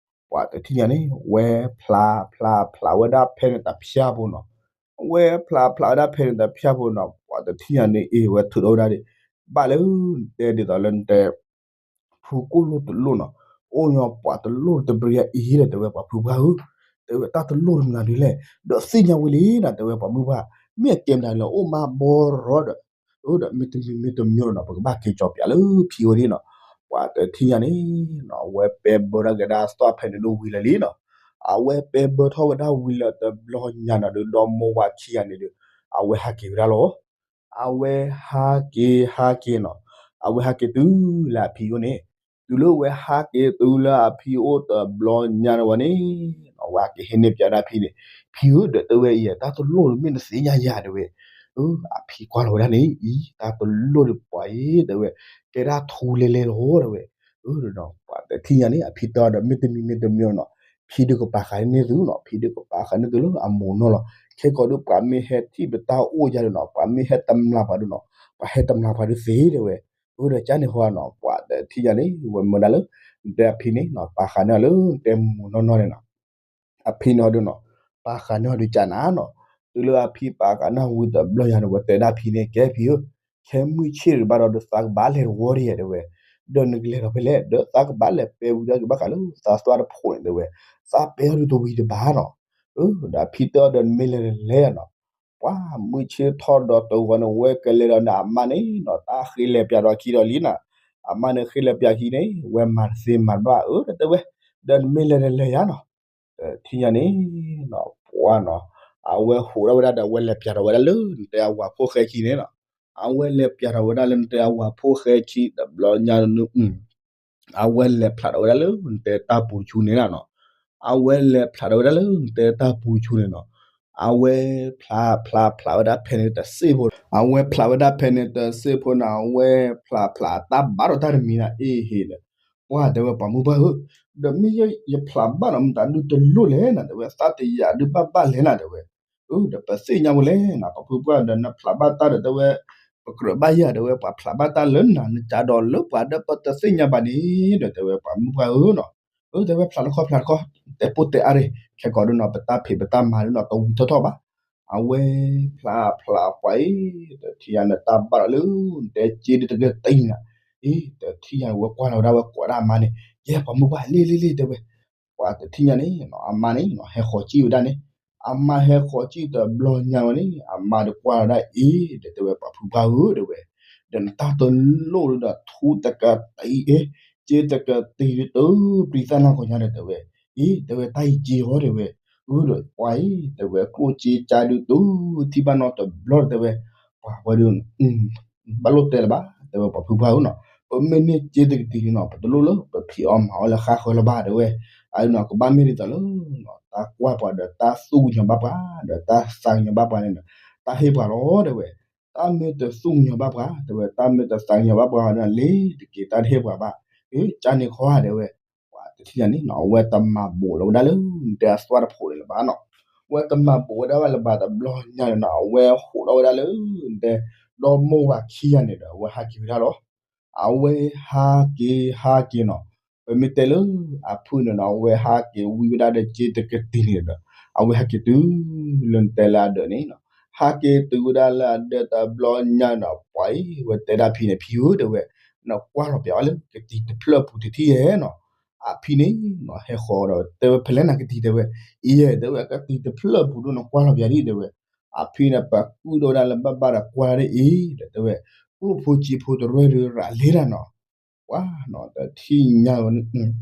ပှၤတထံၣ်ညါန့ၣ် ဝဲဖျးဖျးဖျးဝဲဒၣ်ဖဲန့ၣ်တဖျၢၣ်ဖိနီၤ, ဝဲဖျးဖျးဝဲဒၣ်ဖဲန့ၣ်တဖျၢၣ်ဖိနီၤ ပှၤတထံၣ်ညါန့ၣ် အ့ၣ်ဝဲထုးထီၣ်ဝဲဒၣ်ဒီး ဘၣ်လၢနတဲဒ်သိးလၢနတဲ ဖုကိၣ်လိၣ်တလိၣ်နီၤ, အိၣ်ညီပှၤတလိၣ်တဘျ့အံၤဒီး တဲဝဲပှၤဖုပှၢ်ဧၢ, တဲဝဲတၢ်တလိၣ်တမနုၤဒုလဲၣ်, ဒီးသ့ၣ်ညါဝဲလံနၤ တဲဝဲပှၤမုၢ်ပှၢ်, မ့ၢ်အကဲမနုၤလၢအိၣ်မးဘီရီဒီး, အၢ ဒီးမ့တမံၤမ့တမံၤနီၤ ပကဘၣ်က့ၤကၠီၤပၠးလၢဖံဝဲန့ၣ်နီၤ, ပှၤတထံၣ်ညါန့ၣ်နီၤ အဝဲပဲဘၢထီၣ်က့ၤဒၣ်သွၣ်ဖဲန့ၣ်ဒုးဝံၤလၢာ်လံနီၤ, အဝဲပဲဘၢထီၣ်ဝဲဒၣ်ဝံၤလၢာ်တဘျီညါနီၤဒုး ဒီမိၢ်ဝၤခံဂၤန့ၣ်ဒုး အဝဲဟးက့ၤဝဲဒၣ်လီၤ အဝဲဟးက့ၤဟးက့ၤနီၤ, အဝဲဟးက့ၤတုၤလၢအဖံအိၣ်န့ၣ်, တုၤလၢဝဲဟးက့ၤတုၤလၢအဖံအိၣ်တဘျီညါန့ၣ်ဝဲန့ၣ်, ဝဲဟဲက့ၤဟ့ၣ်န့ၢ်ပၠးဒၣ်ဖံန့ၣ်, ဖံဧၢ ဒီးတဲဝဲအံၤ တၢ်တလိၣ်တမ့ၢ်နသ့ၣ်ညါယၤတဲဝဲ, အဖံကွၢ်လီၤဝဲဒၣ်န့ၣ် အံၤ တၢ်တလိၣ်တပှၤအံၤတဲဝဲ, ကဲဒၣ်ထူလဲလဲလီၤတဲဝဲ, ပှၤတထံၣ်ညါန့ၣ် အဖံတဲအီၤဒီး မ့တမံၤမ့တမံၤနီၤ, ဖံဒုးကပာ်ဃာ်န့ၢ်သုနီၤ, ဖံဒုးကပာ်ဃာ်န့ၢ်သုလၢအမိၢ်နီၢ်လီၤ, ခဲကီးဒုးပှၤမ့ၢ်ဟဲထံၣ်ပတၢ်အိၣ်ယၤဒီးနီၤ, ပှၤမ့ၢ်ဟဲတမျာ်ပှၤဒုးနီၤ, ပှၤဟဲတမျာ်ပှၤဒုးသ့တဲဝဲ, အၢ ဒီးကန့ၣ်ဟီနီၤ, ပှၤတထံၣ်ညါန့ၣ် ဝဲမၢဒၣ်လၢ နတဲအဖံန့ၣ်နီၤ, ပာ်ဃာ်န့ၢ်အီၤလၢနတဲမိၢ်နီၢ်နီၢ်န့ၣ်နီၤ အဖံန့ၣ်ဟီဒုးနီၤ, ပာ်ဃာ်န့ၢ်ဟီဒုးကနၤနီၤ, တုၤလၢအဖံပာ်ဃာ်န့ၢ်ဝံၤတဘျီယၤန့ၣ် ဝဲတဲဒၣ်ဖံန့ၣ် ကဲဖံဧၢ, ခဲမုၢ်ဆ့ၣ်တဘၣ်ဒီး သးကဘၣ်လဲၤတဝီဒံးဧါတဲဝဲ, ဒီးနကလဲၤဒီးဖဲလဲၣ်, ဒီးသးကဘၣ်လဲၤပဲဝံၤဒီးကဘၣ်ဃးလၢ သးသွၣ်တဖိးန့ၣ်တဲဝဲ, သးပဲထီၣ်ဒုးတဝံၤတဘၣ်နီၤ, အၢ ဒီးအဖံတဲအီၤဒီး နမ့ၢ်လဲၤလဲၤနီၤ ပှၤမုၢ်ဆ့ၣ်ထီၣ်ဒီးတဂီၤန့ၣ် ဝဲကလဲၤဒီးန့ၣ် အမါန့ၣ်နီၤ တၢ်ဃ့လဲၤပၠးဒီးခံဒီးလံနီၤ, အမါန့ၣ်ဃ့လဲၤပၠးခံန့ၣ် ဝဲမၤတသ့မၤတဘၣ်ဧၢ ဒီးတဲဝဲ, ဒီးနမ့ၢ်လဲၤဒီးလဲၤယၤနီၤ, တထံၣ်ညါန့ၣ်နီၤ ပှၤနီၤ, အဝဲဟူးထီၣ်ဝဲဒၣ်ဒီး အဝဲလဲၤပၠးထီၣ်ဝဲဒၣ်လၢနတဲအဝၤဖိၣ်ဃဲခံန့ၣ်နီၤ, အဝဲလဲၤပၠးထီၣ်ဝဲဒၣ်လၢနတဲအဝၤဖိၣ်ဃဲခံတဘျီညါန့ၣ် အဝဲလဲၤဖျးထီၣ်ဝဲဒၣ်လၢနတဲတၢ်ပူၤတဆူန့ၣ်နီၤ, အဝဲလဲၤဖျးထီၣ်ဝဲဒၣ်လၢနတဲတၢ်ပူၤတဆူန့ၣ်နီၤ, အဝဲဖျးဖျးဖျးဝဲဒၣ်ဖဲန့ၣ်တစ့ၢ်ဖိ, အဝဲဖျးဝဲဒၣ်ဖဲန့ၣ်တစ့ၢ်ဖိန့ၣ် အဝဲဖျးဖျးတၢ်ဘၣ်ဒီးတၢ်တမံၤန့ၣ် အ့ဟ့ဒီး, ပှၤတဲဝဲပှၤမုၢ်ပှၢ်ဧၢ, ဒီးမ့ၢ်ယဖျးဘၣ်ဒီးမတၤဒုတလိၣ်လဲၣ်နၤ တဲဝဲ သးတယာ်ဒုဘၣ်ဘၣ်လဲၣ်နၤ တဲဝဲ, ဒီးပသ့ၣ်ညါဝဲလဲၣ်နၤ ပှၤဖုပှၢ်ဒီးနဖျးဘၣ်တၢ်ဒီးတဲဝဲ, ပကြၢးဘၣ်ယၤ တဲဝဲ ပှၤဖျးဘၣ်တၢ်လၢနၤ နကးဒီးလၢပှၤဒီးပတသ့ၣ်ညါဘၣ်န့ၣ်ဒီး တဲဝဲပှၤမုၢ်ပှၢ်ဧၢနီၤ, အၢ တဲဝဲဖျးတခီဖျးတခီ, တဲပိၢ်တဲအါရ့ၣ် ခဲကိာ်ဒုနီၤ ပတၢ်ဖံးပတၢ်မၤဒုနီၤ တဝံၤထီၣ်ထီၣ်ဘၣ်, အဝဲဖျးဖျးပှၤအံၤ, တထံၣ်ညါန့ၣ်တၢ်ဘၣ်ဒီးလၢ နတဲက့ဒုတကတံၤနၤ, အ့ တထံၣ်ညါန့ၣ် ဝဲကွၢ်လီၤဝဲဒၣ် ဝဲကိးဒၣ်အမါန့ၣ် ယဲပှၤမုၢ်ပှၢ်လ့လ့လ့ တဲဝဲ, ပှၤတထံၣ်ညါန့ၣ် အမါန့ၣ် ဟဲဃီၤကံၣ်ဝဲဒၣ်န့ၣ်, အမါဟဲဃီၤကံၣ်တဘျီညါဝဲန့ၣ် အမါဒီးကွၢ်လီၤဒၣ်အ့ ဒီးတဲဝဲပှၤဖုပှၢ်ဧၢ တဲဝဲ, ဒီးနတၢ်တလိၣ်ဒုဒီးထူတကတံၤအ့, က့တကတံၤဒုတပျံၤသၣ်နၢ်ကီၢ်ညါဒီးတဲဝဲ, အ့ တဲဝဲတၢ်အံၤက့အီၤ တဲဝဲ, အၢ ဒီးပှၤအံၤ တဲဝဲ ကျိၣ်က့ကါဒုတထံၣ်ဘၣ်နီတဘျီ တဲဝဲ, ပှၤဝဲဒု ဘၣ်လိၣ်တဲလၢၤဘၣ် တဲဝဲပှၤဖုပှၢ်ဧၢနီၤ, ပမ့ၢ်န့ၢ်က့တကတံၤန့ၣ်နီၤ ပတလိၣ်လၢပဖံးအီၣ်မၤအီၣ်လၢဃါဃၢၤလၢၤဘၣ် တဲဝဲ, အအံၤနီၤ ကဘၣ်မ့ၢ်ဒ်သိးလၢ တၢ်ကွၢ်ပှၤဒီးတၢ်သူၣ်ကညီၤဘၣ်ပှၤ ဒီးတၢ်သးကညီၤဘၣ်ပှၤန့ၣ်ဒီး တၢ်ဟ့ၣ်ပှၤလီၤ တဲဝဲ, တၢ်မ့ၢ်တသူၣ်ကညီၤဘၣ်ပှၤ တဲဝဲ တၢ်မ့ၢ်တသးကညီၤဘၣ်ပှၤန့ၣ် လ့ၤတက့ၤတၢ်တဟ့ၣ်ပှၤဘၣ်, အ့ ကန့ၣ်ခီ တဲဝဲ, ပှၤတထံၣ်ညါန့ၣ်နီၤ အဝဲတမၤဘူးလီၤဝဲဒၣ်လၢ နတဲအသွၣ်တဖိးန့ၣ်လၢၤဘၣ်နီၤ, ဝဲတမၤဘူးဝဲဒၣ်ဝဲလၢၤဘၣ်တဘျီညါန့ၣ်နီၤ အဝဲဟူးထီၣ်ဝဲဒၣ်လၢ နတဲ ဒီမိၢ်ဝၤခံဂၤန့ၣ်ဒီး အဝဲဟးက့ၤဝဲဒၣ်လီၤ, အဝဲဟးက့ၤဟးက့ၤနီၤ, ပမ့ၢ်တဲလၢ အဖုၣ်န့ၣ်နီၤ အဝဲဟးက့ၤဝံဝဲဒၣ်ဒီးက့တကတံၤန့ၣ်ဒီး အဝဲဟးက့ၤတုၤ လၢနတဲလၢအဒၢးန့ၣ်နီၤ, ဟးက့ၤတုၤဝဲဒၣ်လၢအဒၢးတဘျီညါနီၤ ပှၤအံၤ ဝဲတဲဒၣ်ဖံန့ၣ် ဖံဧၢ တဲဝဲ, နကွၢ်လီၤပၠးအီၤလၢကတံၤတဖျၢၣ်ပူၤတထံၣ်ယဲနီၤ, အဖံန့ၣ်နီၤ ဟဲဃီၤဒီး တဲဝဲဖဲလဲၣ်နကတံၤ တဲဝဲ, အံၤယဲ တဲဝဲ ကတံၤတဖျၢၣ်ပူၤဒုး နကွၢ်လီၤပၠးဒံး တဲဝဲ, အဖံန့ၣ် ပှၤကူၣ်ထီၣ်ဝဲဒၣ်လၢဘၣ်ဘၣ်ဒီးကွၢ်ဒၣ်အံၤ ဒီးတဲဝဲ, ကျိၣ်ဖိစ့ဖိတရၢၢ်ဒုးရၤလ့တၢ်နီၤ, ပှၤနီၤ တထံၣ်ညါဝဲန့ၣ်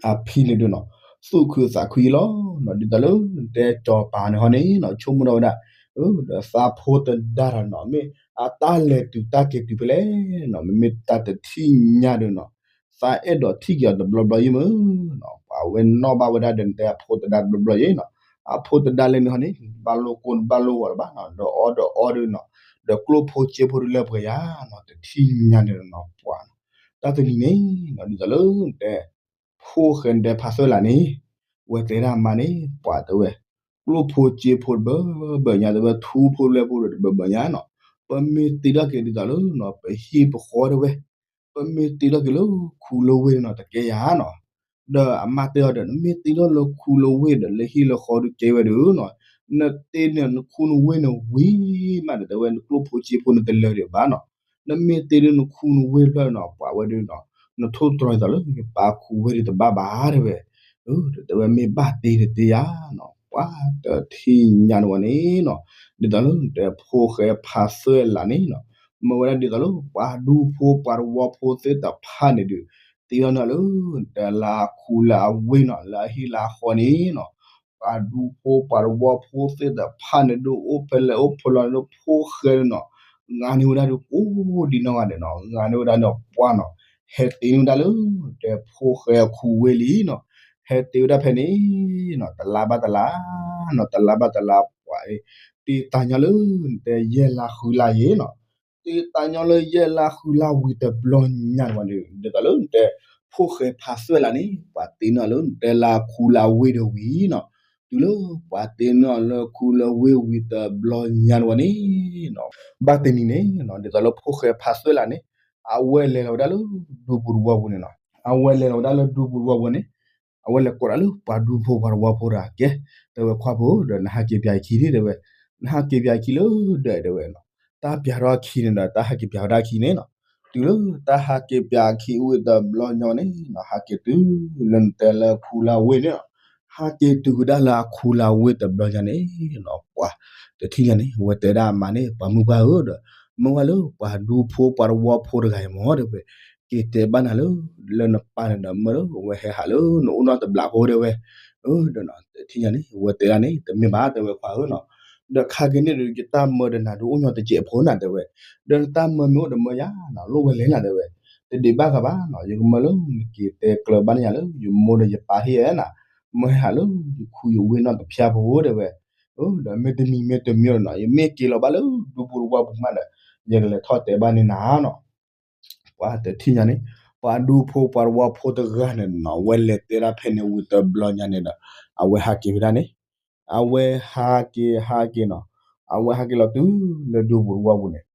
အဖံန့ၣ်ဒုးနီၤ သူၣ်ခုသးခုအံၤလီၤနီၤ, ဒ်သိးလၢနတဲစီၤပၤန့ၣ်ဟီန့ၣ်နီၤ ဆိကမိၣ်ထီၣ်ဝဲဒၣ်, ဒီးသးဖိတဒါတၢ်နီၤ မ့ၢ်အတၢ်လဲၤတုၤတၢ်က့ၤတုၤဖဲလဲၣ်နီၤ, မ့မ့ၢ်တၢ်တထံၣ်ညါဒုးနီၤ, သးအဲၣ်ဒိးထံၣ်က့ၤအီၤတဘျီဘျီယံၤမုၢ်နီၤ, ပှၤဝဲနီၣ်ဘၣ်ဝဲဒၣ်ဒီးနတဲအဖိတဒါတဘျီဘျီယံၤနီၤ, အဖိတဒါလဲၣ်န့ၣ်ဟီန့ၣ် ဘၣ်လိၣ်ကိၢ်ဘၣ်လိၣ်ဂီၤလၢၤဘၣ်နီၤ, ဒီးအီၣ်ဒီးအီဒုးနီၤ, ဒီးကျိၣ်ဖိစ့ဖိဒုးလၢပှဲၤယၤနီၤ, တထံၣ်ညါန့ၣ်နီၤ ပှၤနီၤ, တၢ်တနံၤန့ၣ်နီၤ ဒ်သိးလၢနတဲ ဖိၣ်ဃဲနတဲဖးသွဲၣ်လးန့ၣ်, ဝဲတဲဒၣ်မါန့ၣ် ပှၤတဲဝဲ, ကျိၣ်ဖိစ့ဖိတဘၢဘၢညါ တဲဝဲ ထူဖိလဲၢ်ဖိတဘၢဘၢညါနီၤ, ပမ့ၢ်တ့ထီၣ်က့ၤဒ်သိးလၢနီၤ ပဟံၣ်ပဃီတဲဝဲ, ပမ့ၢ်တ့ထီၣ်က့ၤလၢခူလၢဝ့ၢ်န့ၣ်နီၤ တကဲယၤနီၤ, ဒီးအမါတဲအီၤဒီး နမ့ၢ်တ့ထီၣ်လၢခူလၢဝ့ၢ်ဒီးလၢဟံၣ်လၢဃီဒုးကဲဝဲဒုးနီၤ, နတ့န့ၢ်နခူနဝ့ၢ်န့ၣ်ဝံၤမးဒီး တဲဝဲ နကျိၣ်ဖိစ့ဖိန့ၣ်တလၢာ်ဒံးဘၣ်နီၤ, နမ့ၢ်တ့ဒုးနခူနဝ့ၢ်ဖျၢၣ်နီၤ ပှၤဝဲဒုးနီၤ, နထိၣ်တြီၤဒ်သိးလၢယပၢ်ခူဝ့ၢ်ဒုးတဘၣ်ဘၣ်တဲဝဲ, ဒီးတဲဝဲမ့ၢ်ဘၣ်တ့ဒီးတ့ယၤနီၤ, ပှၤတထံၣ်ညါန့ၣ်ဝဲန့ၣ်နီၤ, ဒ်သိးလၢနတဲဖိၣ်ဃဲဖးသွဲၣ်လးန့ၣ်နီၤ, မ့ၢ်ဝဲဒၣ်ဒ်သိးလၢပှၤဒူဖိပှၤတဝီဖိသ့ၣ်တဖၣ်န့ၣ်ဒုး, တ့ထီၣ်န့ၢ်လၢ နတဲလၢအခူလၢအဝ့ၢ်နီၤ လၢအဟံၣ်လၢအဃီန့ၣ်နီၤ, ပှၤဒူဖိပှၤတဝီဖိသ့ၣ်တဖၣ်န့ၣ်ဒုးအိၣ်ဖဲလဲၣ်အိၣ်ဖဲလဲၣ်လၢဖိၣ်ဃဲန့ၣ်နီၤ, ဂၤန့ၢ်ဝဲဒၣ်ဒုးကိးဒံးနီၢ်ဂၤဒဲးနီၤ, ဂၤန့ၢ်ဝဲဒၣ်န့ၣ်ပှၤနီၤ, ဟဲတ့န့ၢ်ဝဲဒၣ်လၢ နတဲဖိၣ်ဃဲအခူဝ့ၢ်လံနီၤ, ဟဲတ့ဝဲဒၣ်ဖဲန့ၣ်နီၤ တလါဘၣ်တလါနီၤ တလါဘၣ်တလါပှၤအံၤ, တ့တၢ်ညီလၢ နတဲယဲၢ်လါဃုလါယဲၢ်နီၤ, တ့တၢ်ညီလၢယဲၢ်လါဃုလါဝံၤတဘျီညါန့ၣ်ဝဲန့ၣ် ဒ်သိးလၢနတဲ ဖိၣ်ဃဲဖးသွဲၣ်လးန့ၣ် ပှၤတ့န့ၢ်အီၤလၢ နတဲလၢအခူလၢအဝ့ၢ်ဒီးဝံၤနီၤ, တုၤလၢပှၤတ့န့ၢ်အီၤလၢခူလၢဝ့ၢ်ဝံၤတဘျီညါန့ၣ်ဝဲန့ၣ်နီၤ, ဘၣ်တနံၤန့ၣ်နီၤ ဒ်သိးလၢဖိၣ်ဃဲဖးသွဲၣ်လးန့ၣ် အဝဲလဲၤလီၤဝဲဒၣ်လၢဒူပူၤတဝီပူၤန့ၣ်နီၤ, အဝဲလဲၤလီၤဝဲဒၣ်လၢဒူပူၤတဝီပူၤန့ၣ် အဝဲလဲၤကိးဒၣ်လၢပှၤဒူဖိပှၤတဝီဖိဒီး ကဲ, တဲဝဲခွါဖိ ဒီးနဟးက့ၤပၠးအခံန့ၣ် တဲဝဲ, နဟးက့ၤပၠးအခံလၢဒၢး တဲဝဲနီၤ, တၢ်ပၠးထီၣ်အခံန့ၣ်ဒီး တၢ်ဟးက့ၤပၠးဝဲဒၣ်အခံန့ၣ်နီၤ, တုၤလၢတၢ်ဟးက့ၤပၠးအခံဝံၤတဘျီညါန့ၣ်နီၤ ဟးက့ၤတုၤလၢနတဲလၢခူလၢဝ့ၢ်န့ၣ်နီၤ, ဟးက့ၤတုၤဝဲဒၣ်လၢအခူလၢဝ့ၢ်တဘျီညါန့ၣ်နီၤ ပှၤ တထံၣ်ညါန့ၣ် ဝဲတဲဒၣ်အမါန့ၣ် ပှၤမုၢ်ပှၢ်ဧၢဒီး မ့ၢ်ဝဲလၢပှၤဒူဖိပှၤတဝီဖိတဂၤအံၤမ့ၢ်တဲဝဲ က့ၤတဲဘၣ်နၤလၢ လၢနပၢ်န့ၣ်ဒီး မၢလၢဝဲဟဲဟးလၢနအိၣ်နီၢ်တဘျီဖိတဲဝဲ, ဒီးတထံၣ်ညါန့ၣ် ဝဲတဲဒၣ်န့ၣ် တမ့ၢ်ဘၣ်တဲဝဲခွါဧၢနီၤ, ဒီးခါက့ၤန့ၣ်ဒီး ယတၢ်မၢဒီးနၤဒုးအိၣ်ညီတစဲးဖိနၤတဲဝဲ, ဒီးနတၢ်မၢမ့ၢ်အိၣ်ဒီးမၢယၤနီၤ လိၣ်ဝဲလဲၣ်နၤတဲဝဲ, တဒံးဘၣ်ဂၤဘၣ်နီၤ ယကမၢလၢနက့ၤတဲကျၢၤဘၣ်န့ၢ်ယၤလၢ ယမိၢ်ဒီးယပၢ်ဟ့ၣ်ယၤနၤ, မၢဟဲဟးလၢယခူယဝ့ၢ်နီၢ်တဖၠါဖိတဲဝဲ, ဒီးမ့တမံၤမ့တမံၤဒီးနီၤ ယမ့ၢ်က့ၤလီၤဘၣ်လၢဒူပူၤတဝီပူၤမးဒီး ယကလဲၤထီၣ်တဲဘၣ်န့ၢ်နၤနီၤ ပှၤတထံၣ်ညါန့ၣ် ပှၤဒူဖိပှၤတဝီဖိတဂၤန့ၣ်နီၤ ဝဲလဲၤတဲဒၣ်ဖဲန့ၣ်ဝံၤတဘျီညါန့ၣ်ဒီး အဝဲဟးက့ၤဝဲဒၣ်န့ၣ်, အဝဲဟးက့ၤဟးက့ၤနီၤ, အဝဲဟးက့ၤလီၤတုၤလၢဒူပူၤတဝီပူၤန့ၣ်,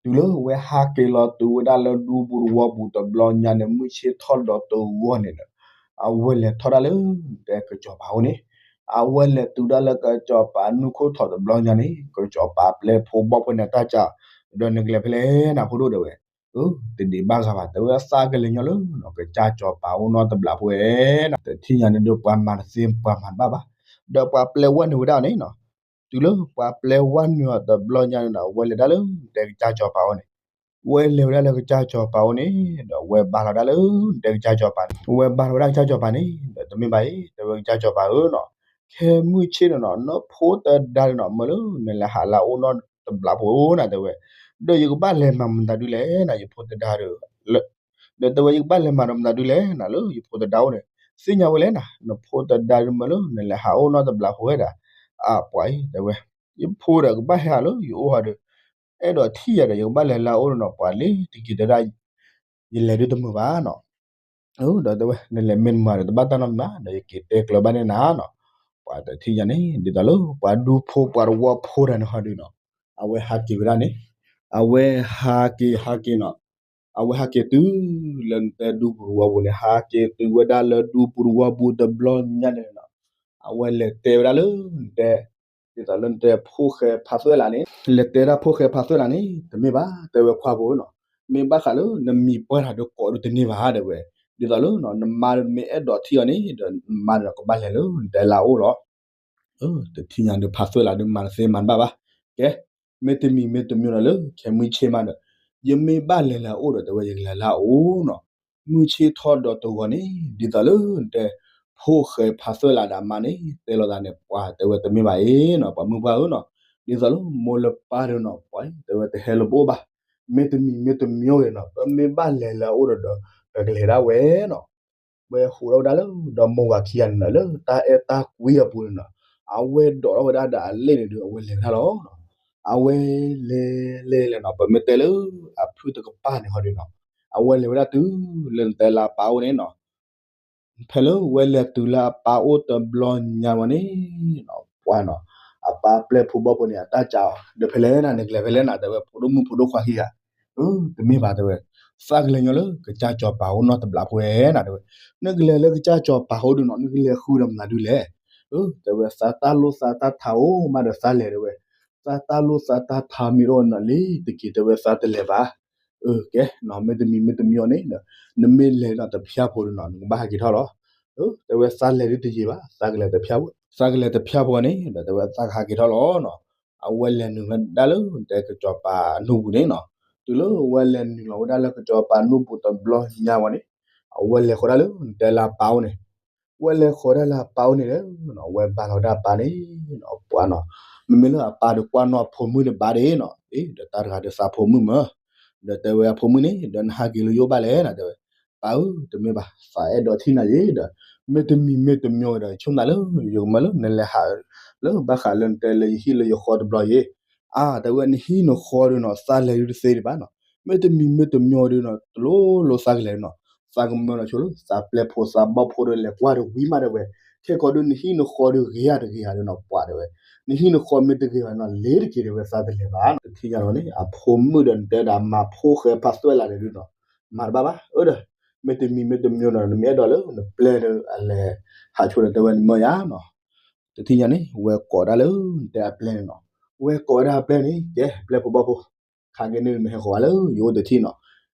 တုၤလၢဝဲဟးက့ၤလီၤတုၤဝဲဒၣ်လၢဒူပူၤတဝီပူၤတဘျီညါန့ၣ် မုၢ်ဆ့ၣ်ထီၣ်ဒီးတဂီၢ်န့ၣ်ဒီး အဝဲလဲၤထီၣ်ဒၣ်လၢ တဲကစီၤပၤအိၣ်န့ၣ်, အဝဲလဲၤတုၤဒၣ်လၢကစီၤပၤနူၢ်ခိၣ်ထီၣ်တဘျီညါန့ၣ် ကစီၤပၤပျဲၢ်ဖိဘီၣ်ဖိန့ၣ်တၢ်ကၢ်, ဒီးနကလဲၤဖဲလဲၣ်နၤဖိဒိၣ်တဲဝဲ, တဒံးဘၣ်ဂၤဘၣ် တဲဝဲသးကလဲၤညီလၢနီၤ ကစၢ်စီၤပၤအိၣ်နီတဘျီဖိဝဲနီၤ တထံၣ်ညါန့ၣ်ဒီးပှၤမၤတသ့ပှၤမၤတဘၣ်ဘၣ်, ဒီးပှၤပျဲဝဲနုာ်ဝဲဒၣ်န့ၣ်နီၤ, တုၤလၢပှၤပျဲဝဲနုာ်အီၤတဘျီညါန့ၣ်ဒီး အဝဲလဲၤဒၣ်လၢတဲကစၢ်စီၤပၤအိၣ်န့ၣ်, ဝဲလဲၤဝဲဒၣ်လၢကစၢ်စီၤပၤအိၣ်န့ၣ် ဒီးဝဲဘါလီၤဒၣ်လၢတဲကစၢ်စီၤပၤန့ၣ်, ဝဲဘါလီၤဝဲဒၣ်ကစၢ်စီၤပၤန့ၣ် ဒီးတမ့ၢ်ဘၣ်အံၤ တဲဝဲကစၢ်စီၤပၤဧၢနီၤ, ခဲမုၢ်ဆ့ၣ်န့ၣ်နီၤ နဖိတဒါန့ၣ်နီၤ မၢလၢနလဲၤဟးလၢအအိၣ်နီတဘျီဖိနၤတဲဝဲ, ဒီးယကဘၣ်လဲၤမၤမတၤဒုလဲၣ်နၤ ယဖိတဒါဒီး ဒီးတဲဝဲယကဘၣ်လဲၤမၤဒီးမတၤဒုလဲၣ်နၤ လၢယဖိတဒါအိၣ်န့ၣ်, သ့ၣ်ညါဝဲလဲၣ်နၤ နဖိတဒါဒုးမၢလၢနလဲၤဟးအိၣ်နီတဘျီဖိဝဲဒၣ်, အပှၤအံၤတဲဝဲ, ယဖိဒီးကဘၣ်ဟဲဟးလၢယအိၣ်ဟီဒီး အဲၣ်ဒိးထံၣ်ယၤဒီး ယကဘၣ်လဲၤလၢအအိၣ်ဒီးနီၤ ပှၤလၢတက့ၤတဲဒၣ် ယလဲၤဒုးတမုာ်ဘၣ်နီၤ ဒီးတဲဝဲ နလဲၤမ့ၢ်တမၤဒီး တဘၣ်တၢ်နီတမံၤဘၣ် ဒီးယက့ၤတဲကျၢၤဘၣ်န့ၢ်နၤနီၤ, ပှၤတထံၣ်ညါန့ၣ် ဒ်သိးလၢပှၤဒူဖိပှၤတဝီဖိတဂၤန့ၣ်ဟီဒုးနီၤ, အဝဲဟးက့ၤဝဲဒၣ်န့ၣ်, အဝဲဟးက့ၤဟးက့ၤနီၤ, အဝဲဟးက့ၤတုၤလၢနတဲဒူပူၤတဝီပူၤန့ၣ် ဟးက့ၤတုၤဝဲဒၣ်လၢဒူပူၤတဝီပူၤတဘျီညါန့ၣ်နီၤ, အဝဲလဲၤတဲဝဲဒၣ်လၢနတဲ ဒ်သိးလၢနတဲဖိၣ်ဃဲဖါသွဲၣ်လးန့ၣ်, လဲၤတဲဒၣ်ဖိၣ်ဃဲဖါသွဲၣ်လးန့ၣ် တမ့ၢ်ဘၣ် တဲဝဲခွါဖိနီၤ, မ့ၢ်ဘၣ်ဃးလၢနမံၤပှၢ်တၢ်ဒီးကိးဒုးတန့ၢ်ဘၣ်တဲဝဲ, ဒ်သိးလၢနမါမ့ၢ်အဲၣ်ဒိးထံၣ်အီၤန့ၣ်ဒီး နမါန့ၣ်ဒီးကဘၣ်လဲၤလၢနတဲလၢအအိၣ်လီၤ, တထံၣ်ညါဒုးဖါသွဲၣ်လးဒုးမၤတသ့မၤတဘၣ်ဘၣ်, ကဲ, မ့တမံၤမ့တမံၤဒီးလၢ ခဲမုၢ်ဆ့ၣ်မးဒီး ယမ့ၢ်ဘၣ်လဲၤလၢအအိၣ်ဒီး တဲဝဲယကလဲၤလၢအအိၣ်နီၤ, မုၢ်ဆ့ၣ်ထီၣ်ဒီးတဂီၤန့ၣ် ဒ်သိးလၢနတဲ ဖိၣ်ဃဲဖါသွဲၣ်လးဒီးအမါန့ၣ် တဲလိာ်သးန့ၣ် ပှၤတဲဝဲတမ့ၢ်ဘၣ်အံၤနီၤ ပှၤမုၢ်ပှၢ်ဧၢနီၤ, ဒ်သိးလၢမိၢ်လၢပၢ်ဒီးနီၤ ပှၤတဲဝဲတဟဲလၢပအိၣ်ဘၣ်, မ့တမံၤမ့တမံၤဂ့ၤနီၤ ပမ့ၢ်ဘၣ်လဲၤလၢအအိၣ်ဒီး ပကလဲၤဒၣ်ဝဲနီၤ ဝဲဟူးထီၣ်ဝဲဒၣ်လၢ ဒီမိၢ်ဝၤခံဂၤန့ၣ်နီၤ လၢတၢ်အဲၣ်တၢ်ကွံအပူၤန့ၣ်နီၤ, အဝဲဒိးထီၣ်ဝဲဒၣ်ဒီးအလ့ၣ်န့ၣ်ဒီး အဝဲလဲၤဝဲဒၣ်လီၤ. အဝဲလဲၤလဲၤလဲၤနီၤ ပမ့ၢ်တဲလၢအဖုၣ်တကပၤန့ၣ်ဟီဒုးနီၤ, အဝဲလဲၤဝဲဒၣ်တုၤလၢနတဲလၢအပၢ်အိၣ်န့ၣ်နီၤ, ဖဲလၢဝဲလဲၤတုၤလၢအပၢ်အိၣ်တဘျီညါဝဲန့ၣ်နီၤ ပှၤနီၤ, အပၢ်ပျဲၢ်ဖိဘီၣ်ဖိန့ၣ် အတၢ်ကးအီၤ ဒီးဖဲလဲၣ်နၤ နကလဲၤဖဲလဲၣ်နၤ တဲဝဲဖိဒိၣ်မုၣ်ဖိဒိၣ်ခွါခံဂၤ တမ့ၢ်ဘၣ်တဲဝဲ, သးကလဲၤညီလၢကစၢ်စီၤပၤအိၣ်နီတဘျီဖိဝဲနၤတဲဝဲ, နကလဲၤလၢကစၢ်စီၤပၤအိၣ်ဒုးနီၤ နကလဲၤဃုာ်ဒီးမနုၤဒုလဲၣ်, တဲဝဲသးတၢ်လိၣ်သးတၢ်ထးအိၣ်မးဒီး သးလဲၤတဲဝဲ, သးတၢ်လိၣ်သးတၢ်ထးမ့ၢ်အိၣ်နီၤလံတက့ၢ် တဲဝဲသးတလဲၤဘၣ်, ကဲ, မ့တမံၤမ့တမံၤအီၤန့ၣ် နမ့ၢ်လဲၤနီၤတဖၠါဖိဒုးနီၤ နကဘၣ်ဟးက့ၤထီၣ်လီၤ, တဲဝဲသးလဲၤဒုးတယံာ်ဘၣ် သးကလဲၤတဖၠါဖိ, သးကလဲၤတဖၠါဖိန့ၣ် ဒီးတဲဝဲသးကဟးက့ၤထီၣ်လီၤနီၤ, အဝဲလဲၤနုာ်လီၤဒၣ်လၢတဲကစီၤပၤနူၢ်ပူၤန့ၣ်နီၤ, တုၤလၢဝဲလဲၤနုာ်လီၤဝဲဒၣ်လၢကစီၤပၤနူၢ်ပူၤတဘျီညါဝဲန့ၣ်, အဝဲလဲၤဃီၤဒၣ်လၢတဲလၢအပၢ်အိၣ်န့ၣ်, ဝဲလဲၤဃီၤဒၣ်လၢအပၢ်အိၣ်န့ၣ်ဒီး ဝဲဘါလီၤဒၣ်အပၢ်န့ၣ်နီၤ ပှၤနီၤ, မ့မ့ၢ်လၢအပၢ်ဒီးကွၢ်နီၣ်အဖိမုၣ်ဒီးဘါဒ့နီၤ, အ့ ဒီးတၢ်တဂၤဒီးသးဖိမုၣ်မၢ, ဒီးတဲဝဲအဖိမုၣ်န့ၣ် ဒီးနဟးက့ၤလၢယအိၣ်ဘၣ်လဲၣ်နၤတဲဝဲ, ပၢ်ဧၢ တမ့ၢ်ဘၣ် သးအဲၣ်ဒိးထံၣ်နၤယ့ဒီး, မ့တမံၤမ့တမံၤဒီး ဆိကမိၣ်လၢ ယကမၢလၢနလဲၤဟး လၢဘၣ်ဃးလၢနတဲလၢယဟံၣ်လၢယဃီတဘျီယ့, အါ တဲဝဲနဟံၣ်နဃီဒုးနီၤ သးလဲၤဒုးတသ့ဒံးဘၣ်နီၤ, မ့တမံၤမ့တမံၤဒုးနီၤ တလိၣ်လိၣ်သးကလဲၤဒုးနီၤ, သးကမၢလီၤဆိလၢ သးပျဲၢ်ဖိသးဘီၣ်ဖိဒီးလဲၤကွၢ်တဝံၤမးတဲဝဲ, ခဲကီးဒုးနဟံၣ်နဃီဒုးဂ့ၤဧါတဂ့ၤဧါဒုးနီၤ ပှၤတဲဝဲ, နဟံၣ်နဃီမ့ၢ်တဂ့ၤဘၣ်နီၤ လ့ၤတက့ၢ်တဲဝဲသးတလဲၤဘၣ်နီၤ, တထံၣ်ညါလီၤန့ၣ် အဖိမုၣ်ဒီးနတဲဒၣ်မၤဖိၣ်ဃဲဖါသွဲၣ်လးန့ၣ်ဒုးနီၤ, မၤတဘၣ်ဘၣ် အၢဒီး, မ့တမံၤမ့တမံၤနီၤ နမ့ၢ်အဲၣ်ဒိးလၢနပျဲၢ်ဒီးအလဲၤဟးဆိန့ၣ် တဲဝဲနမၢယၤနီၤ, တထံၣ်ညါန့ၣ် ဝဲကိးဒၣ်လၢနတဲအပျဲၢ်န့ၣ်နီၤ, ဝဲကိးဝဲဒၣ်အပျဲၢ်န့ၣ် ကဲ ပျဲၢ်ဖိဘီၣ်ဖိ ခါက့ၤန့ၣ်နဟဲဃီၤဝဲလၢယအိၣ်တထံၣ်နီၤ,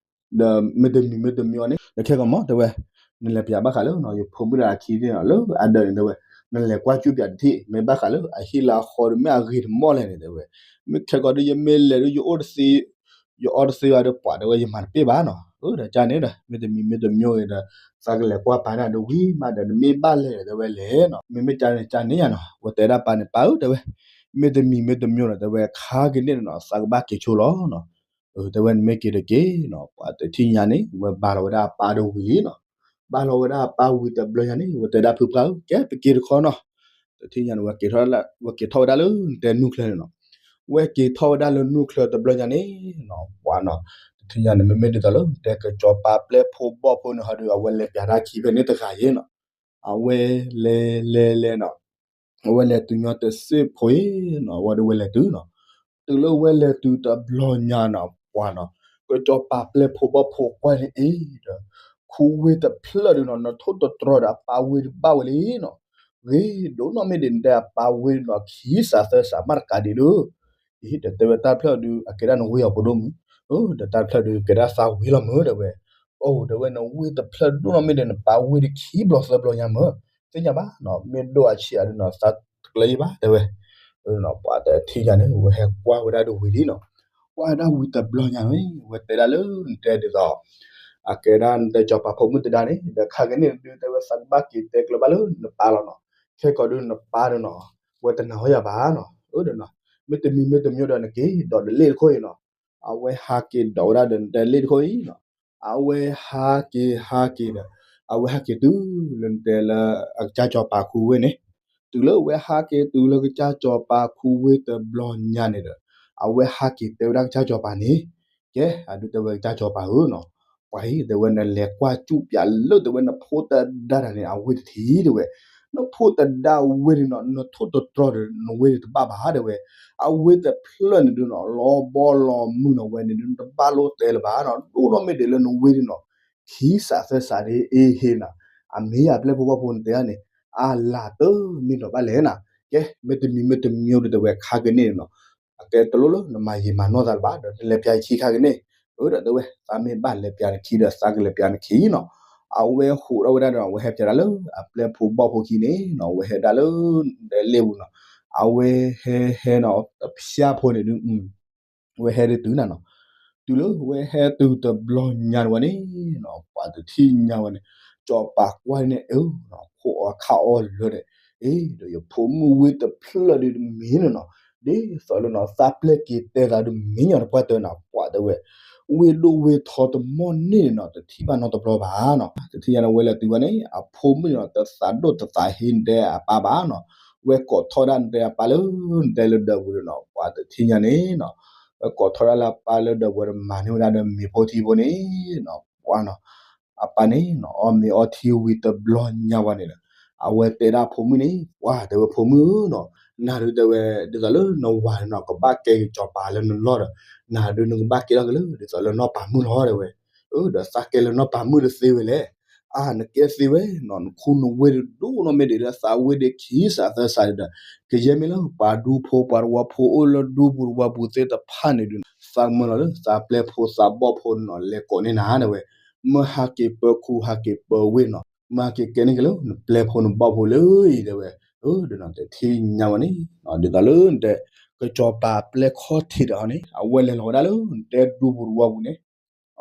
ဒီးမ့တမံၤမ့တမံၤအီၤန့ၣ် နခဲကီးမၢတဲဝဲ, နလဲၤပျးဘၣ်ဃးလၢ ယဖိမုၣ်ဒီးအခံန့ၣ်နီၤ လၢအဒၢးန့ၣ်တဲဝဲ, နလဲၤကွၢ်ကၠူၣ်ပၠးတထံၣ် မ့ၢ်ဘၣ်ဃးလၢအဟံၣ်လၢအဃီဒီး မ့ၢ်အဂ့ၤတမီၢ်လဲၣ်န့ၣ် တဲဝဲ, မ့ၢ်ခဲကီးဒီး ယမ့ၢ်လဲၤဒီး ယအိၣ်တသ့, ယအီတသ့ဘၣ်ဒီး ပှၤတဲဝဲ ယမၤတပ့ၢ်ဘၣ်နီၤ. အၢဒီးကန့ၣ်ဒီး မ့ၢ်တမံၤမ့ၢ်တမံၤဂ့ၤဒီး သးကလဲၤကွၢ်ပၢ်န့ၣ်ဒီးဝံၤမးဒီး နမ့ၢ်ဘၣ်လဲၤဒီး တဲဝဲလဲၤနီၤ, မ့မ့ၢ်ကန့ၣ်ကန့ၣ်ယါနီၤ. ဝဲတဲဒၣ်ပၢ်န့ၣ် ပၢ်ဧၢ တဲဝဲ, မ့ၢ်တမံၤမ့ၢ်တမံၤဒီး တဲဝဲ ခါကန့ၣ်နီၤ သးကဘၣ်က့ၤဆိလီၤနီၤ. တဲဝဲ နမ့ၢ်က့ၤတက့ၢ်နီၤ. ပှၤတထံၣ်ညါန့ၣ် ဝဲဘါလီၤဝဲဒၣ်အပၢ်ဒီးဝံၤလံနီၤ. ဘါလီၤဝဲဒၣ်အပၢ်ဝံၤတဘျီညါန့ၣ် ဝဲတဲဒၣ်ဖုပှၢ်ဧၢ ကဲပက့ၤတခီနီၤ. တထံၣ်ညါန့ၣ် ဝဲက့ၤထီၣ်ဝဲဒၣ်လၢနတဲနူၢ်ချၢန့ၣ်နီၤ. ဝဲက့ၤထီၣ်ဝဲဒၣ်လၢနူၢ်ချၢတဘျီညါန့ၣ်နီၤ ပှၤနီၤ, တထံၣ်ညါန့ၣ် မ့မ့ၢ်ဒ်သိးလၢတဲကစီၤပၤပျဲၢ်ဖိဘီၣ်ဖိန့ၣ်ဟီဒီး အဝဲလဲၤပၠးတၢ်ခံဖဲန့ၣ်တဂၤယ့နီၤ. အဝဲလဲၤလဲၤလဲၤနီၤ အဝဲလဲၤတုၤညီတစ့ၢ်ဖိအံၤနီၤ အဝဲဒီးဝဲလဲၤတုၤနီၤ. တုၤလၢဝဲလဲၤတုၤတဘျီညါနီၤ ပှၤနီၤ, ကစီၤပၤပျဲၢ်ဖိဘီၣ်ဖိကွၢ်န့ၣ်အံၤဒီး ခူဝ့တဖျၢၣ်ဒုးနီၤ နထိၣ်တတြီၤဒီးအပၢ်ဝ့ၢ်တဘၣ်ဝဲလံနီၤ. ဂ့ၤဒိၣ်နီၢ်မ့ၢ်ဒ်နတဲအပၢ်ဝ့ၢ်နီၤ ခံစးသၢစးမးတကးဒံးလၢ အံၤဒီးတဲဝဲတၢ်တဖျၢၣ်ဒုး အကဲဒၣ်နဝ့ၢ်အီၤဖိဒိၣ်မုၣ်, ဒီးတၢ်တဖျၢၣ်ဒုးကဲဒၣ်သးဝ့ၢ်လီၤမုၢ် တဲဝဲ. အိၣ် တဲဝဲ နဝ့ၢ်တဖျၢၣ်ဒိၣ်နီၢ်မ့ၢ်ဒ်နပၢ်ဝ့ၢ်ဒုးခံဘျီသၢဘျီညါမုၢ်, သ့ၣ်ညါဘၣ်နီၤ မ့ၢ်ဒိၣ်အဆံးအဒုးနီၤ သးတကျၢၤယံဘၣ် တဲဝဲ. ပှၤတထံၣ်ညါန့ၣ် ဝဲဟဲကွၢ်ဝဲဒၣ်ဒီးဝံၤလံနီၤ. ကွၢ်ဝဲဒၣ်ဝံၤတဘျီညါန့ၣ် ဝဲတဲဒၣ်လၢနတဲဒ်သိး အကဲဒၣ်နတဲကစီၤပၤဖိမုၣ်တဒါန့ၣ် ဒီးခါကန့ၣ်ဒုး တဲဝဲ သးကဘၣ်က့ၤတဲကျၢၤဘၣ်လၢနပၢ်လီၤနီၤ. ခဲကီးဒုးနပၢ်ဒီးနီၤ ဝဲတနာ်အီၤယၤဘၣ်နီၤ. အၢဒီးနီၤ မ့ၢ်တမံၤမ့ၢ်တမံၤဒီး နက့ၤဒိးဒီးလ့ၣ်တခိၣ်အံၤနီၤ. အဝဲဟးက့ၤဒိးဝဲဒၣ်ဒီးနတဲလ့ၣ်တခိၣ်အံၤနီၤ. အဝဲဟးက့ၤဟးက့ၤဒီး အဝဲဟးက့ၤတုၤလၢနတဲလၢအကစၢ်စီၤပၤခူဝ့ၢ်န့ၣ်, တုၤလၢဝဲဟးက့ၤတုၤလၢကစၢ်စီၤပၤခူဝ့ၢ်တဘျီညါန့ၣ်ဒီး အဝဲဟးက့ၤတဲဝဲဒၣ်ကစၢ်စီၤပၤန့ၣ်, ကဲ အဒုးတဲဝဲကစၢ်စီၤပၤဧၢနီၤ, ပှၤအံၤတဲဝဲ နလဲၤကွၢ်ကၠူၣ်ပၠးလၢတဲဝဲ နဖိတဒါတၢ်န့ၣ် အဝ့ၢ်တထံၣ်တဲဝဲ, နဖိတဒါဝ့ၢ်န့ၣ်နီၤ နထိၣ်တတြီၤဒီး နဝ့ၢ်န့ၣ်တဘၣ်ဘၣ်တဲဝဲ, အဝ့ၢ်တဖျၢၣ်န့ၣ်ဒုးနီၤ လီၤဘီလီၤမုၢ်နီၤ ဝဲန့ၣ်ဒုး နတဘၣ်လိၣ်တဲလၢၤဘၣ်နီၤ, ဒိၣ်နီၢ်မ့ၢ်ဒ်လၢနဝ့ၢ်န့ၣ်နီၤ ခံစးသၢစးဒ်အံၤဟ့နီၤ, အမ့ၢ်ယၤပျဲၢ်ဖိဘီၣ်ဖိန့ၣ်တဲဒၣ်န့ၣ် အလၢတမ့ၢ်ဒီးဘၣ်လဲၣ်နီၤ, ကဲ မ့ၢ်တမံၤမ့ၢ်တမံၤဒီးတဲဝဲခါကန့ၣ်နီၤ, အကဲတလိၣ်လၢနမၤယံာ်မၤနီၢ်သးလၢၤဘၣ် ဒီးနလဲၤပၠးယခံခါကန့ၣ်, အၢဒီးတဲဝဲ သးမ့ၢ်ဘၣ်လဲၤပၠးနခံဒီးသးကလဲၤပၠးနခံနီၤ, အဝဲဟးထီၣ်ဝဲဒၣ်ဒီး အဝဲဟဲပၠးဒၣ်လၢအပျဲၢ်ဖိဘီၣ်ဖိခံန့ၣ်နီၤ, အဝဲဟဲဒၣ်လၢတဲလ့ၣ်ပူၤနီၤ, အဝဲဟဲဟဲနီၤ တဖျၢၣ်ဖိန့ၣ်ဒုး ဝဲဟဲဒုးတုၤနၤနီၤ, တုၤလၢဝဲဟဲတုၤတဘျီညါန့ၣ်ဝဲန့ၣ်, ပှၤတထံၣ်ညါဝဲန့ၣ်, စီၤပၤကွၢ်န့ၣ်အၢ, ခိၣ်အီခါအီလၢာ်ဒီး, အ့ ဒီးယဖိမုၣ်ဝ့ၢ်တဖျၢၣ်ဒုးတမံၤန့ၣ်နီၤ, ဒ်သိးလၢနီၤ သးပျဲၢ်က့ၤတဲသးဒုးမံညီတပှၢ်တၢၢ်နီၤ, ပှၤတဲဝဲ ဝ့ၢ်ဒိၣ်ဝ့ၢ်ထီတမီၢ်န့ၣ်နီၤ တထံၣ်ဘၣ်နီတဘျီဘၣ်နီၤ, တထံၣ်ညါန့ၣ်ဝဲလဲၤတုၤဝဲန့ၣ် အဖိမုၣ်န့ၣ်နီၤ တသးဒိၣ်တသးဟ့နတဲအပၢ်ဘၣ်နီၤ, ဝဲကိးထီၣ်ဒၣ်နတဲအပၢ်လၢနတဲလၢဒၢးပူၤဒီးနီၤ, ပှၤတထံၣ်ညါန့ၣ်နီၤ, ဝဲကိးထီၣ်ဒၣ်လၢအပၢ်လၢဒၢးပူၤဒီး မၤန့ၢ်ဝဲဒၣ်ဒီးမ့ၤဖိထံဖိန့ၣ်နီၤ, ပှၤနီၤ, အပၢ်န့ၣ်နီၤ အီၣ်မ့ၤအီထံဝံၤတဘျီညါဝဲန့ၣ်ဒီး, အဝဲတဲဒၣ်ဖိမုၣ်န့ၣ် ပှၤတဲဝဲဖိမုၣ်ဧၢနီၤ, နၤဒုးတဲဝဲ ဒ်သိးလၢနဝၤန့ၣ်နီၤ ကဘၣ်ကဲကစီၤပၤလၢနလီၢ်ဒီး, နၤဒုးနကဘၣ်ကဲထီၣ်က့ၤလၢ ဒ်သိးလၢနီၢ်ပၤမုၣ်လီၤတဲဝဲ, အၢ ဒီးသးကဲလၢနီၢ်ပၤမုၣ်တသ့ဝဲလဲၣ်, အါ နကဲသ့ဝဲနီၤ, နခူနဝ့ၢ်ဒိၣ်နီၢ်မ့ၢ်ဒ်လၢသးဝ့ၢ်ဒ့ခံစးသၢစးဒီး, ကယဲၢ်မ့ၢ်လၢပှၤဒူဖိပှၤတဝီဖိအိၣ်လၢဒူပူၤတဝီပူၤသ့ၣ်တဖၣ်န့ၣ်ဒုး သးမၢလီၤလၢသးပျဲၢ်ဖိသးဘီၣ်ဖိန့ၣ်နီၤ လဲၤကိးန့ၢ်နၤတဲဝဲ, မ့ၢ်ဟးက့ၤပၢခူဟးက့ၤပၢဝ့ၢ်နီၤ, မ့ၢ်ဟးက့ၤကဲန့ၢ်က့ၤလၢနပျဲၢ်ဖိနဘီၣ်ဖိလၢအံၤတဲဝဲ, အၢ ဒီးနီၤ တထံၣ်ညါဝဲန့ၣ်, ဒ်သိးလၢနတဲ ကစီၤပၤပျဲၢ်ခီၣ်ထံးဒီးန့ၣ် အဝဲလဲၤလီၤဝဲဒၣ်လၢနတဲဒူပူၤတဝီပူၤန့ၣ်,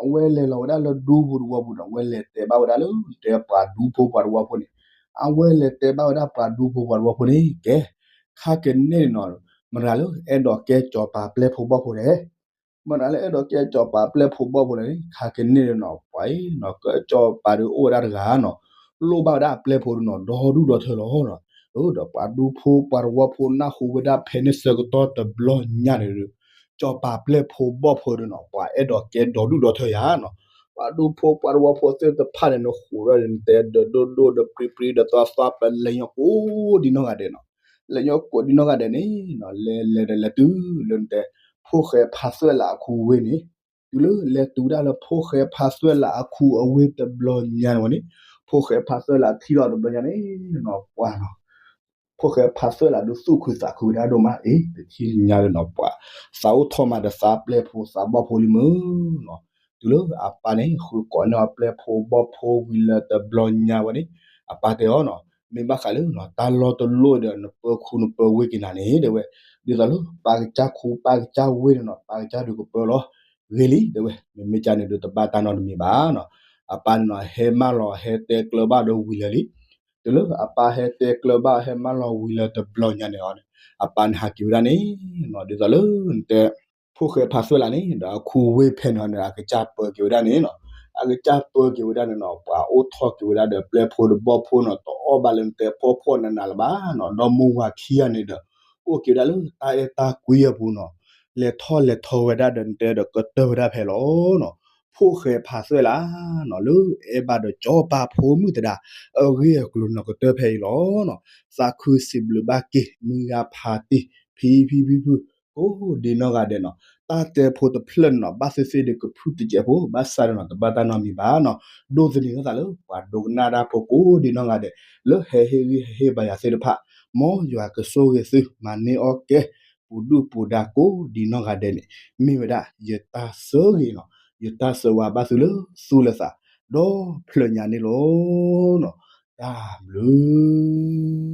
အဝဲလဲၤလီၤဝဲဒၣ်လၢဒူပူၤတဝီပူၤဒီး အဝဲလဲၤတဲဘၣ်ဝဲဒၣ်လၢနတဲပှၤဒူဖိပှၤတဝီဖိန့ၣ်, အဝဲလဲၤတဲဘၣ်ဝဲဒၣ်ပှၤဒူဖိပှၤတဝီဖိန့ၣ် ကဲ, ခါကန့ၢ်နီၤ, မတၤလၢအဲၣ်ဒိးကဲစီၤပၤပျဲၢ်ဖိဘီၣ်ဖိလဲၣ် မတၤလၢအဲၣ်ဒိးကဲစီၤပၤပျဲၢ်ဖိဘီၣ်ဖိလဲၣ်န့ၣ် ခါကန့ၢ်နီၤ ပှၤအံၤနီၤ ကစီၤပၤဒုးအိၣ်ဝဲဒၣ်တဂၤနီၤ, လိၣ်ဘၣ်ဝဲဒၣ်အပျဲၢ်ဖိဒုးနီၤ ဒီဒူၣ်ဒီထၢလီၤနီၤ, ဒီးပှၤဒူဖိပှၤတဝီဖိနၢ်ဟူဝဲဒၣ်ဖဲန့ၣ်ဆၢကတီၢ်တဘျီညါန့ၣ်ဒီး, စီၤပၤပျဲၢ်ဖိဘီၣ်ဖိဒုးနီၤ ပှၤအဲၣ်ဒိးကဲဒီဒူၣ်ဒီထၢယၤနီၤ, ပှၤဒူဖိပှၤတဝီဖိသ့ၣ်တဖၣ်န့ၣ် နဃိးဒီးနတဲဒီးဒိၣ်ဒိၣ်ဒီးပြံပြံဒီးသွါသွါ ပလဲၤညီကိးဒံနီၢ်ဂၤဒဲးနီၤ လဲၤညီကိးဒံနီၢ်ဂၤဒဲးန့ၣ်နီၤ လဲၤလဲၤဒီးလဲၤတုၤလၢနတဲ ဖိၣ်ဃဲဖါသွဲၣ်လးအခူအဝ့ၢ်န့ၣ်, တုၤလၢလဲၤတုၤဒၣ်လၢဖိၣ်ဃဲဖါသွဲၣ်လးအခူအဝ့ၢ်တဘျီညါန့ၣ်ဝဲန့ၣ်, ဖိၣ်ဃဲဖါသွဲၣ်လးထံၣ်လီၤတဘျီညါန့ၣ်နီၤ ပှၤနီၤ ဖိၣ်ဃဲဖါသွဲၣ်လးဒုးသူၣ်ခုသးခုဝဲဒၣ်ဒိၣ်မး အ့ တထံၣ်ညါလၢနီၤ ပှၤ သးအိၣ်ထီၣ်မးဒီးသးပျဲၢ်ဖိသးဘီၣ်ဖိလံမုၢ်နီၤ, တုၤလၢအပၢ်န့ၣ် ဃုကိးန့ၢ်အပျဲၢ်ဖိဘီၣ်ဖိဝံၤလၢတဘျီညါဝဲန့ၣ်, အပၢ်တဲအီၤနီၤ မ့ၢ်ဘၣ်ဃးလၢ တၢ်လီၢ်တလီၢ်ဒီး နပၢခူနပၢဝ့ၢ်က့ၤနၤန့ၣ် တဲဝဲ, ဒ်သိးလၢပၢ်ကစၢ်ခူပၢ်ကစၢ်ဝ့ၢ်န့ၣ်နီၤ ပၢ်ကစၢ်ဒုးကပၢလီၤ ဂ့ၤလံ တဲဝဲ, မ့မ့ၢ်ကန့ၣ်ဒုးတဘၣ်တၢ်နီတမံၤဘၣ်နီၤ. အပၢ်န့ၣ်နီၤ ဟဲမၢလီၤ ဟဲတဲကျၢၤဘၣ်ဒီးဝံၤလၢာ်လံ. တုၤလၢအပၢ်ဟဲတဲကျၢၤဘၣ် ဟဲမၢလီၤဝံၤလၢာ်တဘျီညါန့ၣ်အီၤန့ၣ် အပၢ်န့ၣ်ဟးက့ၤဝဲဒၣ်န့ၣ် ဒ်သိးလၢနတဲ ဖိၣ်ဃဲဖးသွဲၣ်လးန့ၣ် ဒီးအခူဝ့ၢ်ဖဲန့ၣ်န့ၣ် အကစၢ်ပၢက့ၤဝဲဒၣ်န့ၣ်နီၤ. အကစၢ်ပၢက့ၤဝဲဒၣ်န့ၣ်နီၤ ပှၤအိၣ်ထီၣ်က့ၤဝဲဒၣ်ဒီးပျဲၢ်ဖိတဘီၣ်ဖိနီၤ တအီၣ်ဘၣ်လၢနတဲဖှီၣ်ဖှီၣ်နးနးလၢၤဘၣ်နီၤ. ဒီမါဝၤခံဂၤန့ၣ်ဒီး အိၣ်က့ၤဝဲဒၣ်လၢတၢ်အဲၣ်တၢ်ကွံအပူၤနီၤ. လဲၤထီၣ်လဲၤထီဝဲဒၣ်ဒီးနတဲဒီးကတၢၢ်ဝဲဒၣ်ဖဲလီၤနီၤ. ဖိၣ်ဃဲဖးသွဲၣ်လးနီၤ လၢအဲၣ်ဘၣ်ဒီးစီၤပၤဖိမုၣ်သဒါ အဂ့ၢ်အကျိၤနီၤ ကတၢၢ်ဖဲအံၤလီၤနီၤ. သးခုစံးဘျုးဘၣ်က့ၤ မုၢ်ဂၤဖးတံၢ် ဖံဖံဖုဖု ကိးဒံနီၢ်ဂၤဒဲးနီၤ. တၢ်တဲဖိတဖျၢၣ်န့ၣ်နီၤ ဘၣ်သ့ၣ်သ့ၣ်ဒီးကဖုၣ်တစဲးဖိ ဘၣ်ဆၣ်ဒီးနီၤ တဘၣ်တၢ်နီတမံၤဘၣ်နီၤ. ဒိးသန့ၤထီၣ်သးလၢ ပှၤဒိကနၣ်တၢ်ဖိကိးဒံနီၢ်ဂၤဒဲး လၢဟဲဟ့ၣ်ဂံၢ်ဟဲဟ့ၣ်ဘါယၤသ့ၣ်တဖၣ် မ်ယွၤကဆိၣ်ဂ့ၤသု မၤန့ၢ်အီၣ်ကဲ ပူၤဒုၣ်ပူၤဒါကိးဒံနီၢ်ဂၤဒဲးန့ၣ် မ့ၢ်ဝဲဒၣ်ယတၢ်ဆၢဂ့ၤနီၤ ယတၢ်ဆၢဝါဘၣ်သုလၢသူၣ်လၢသး ဒီဖျၢၣ်ညါန့ၣ်လီၤနီၤ. တၢ်ဘျုး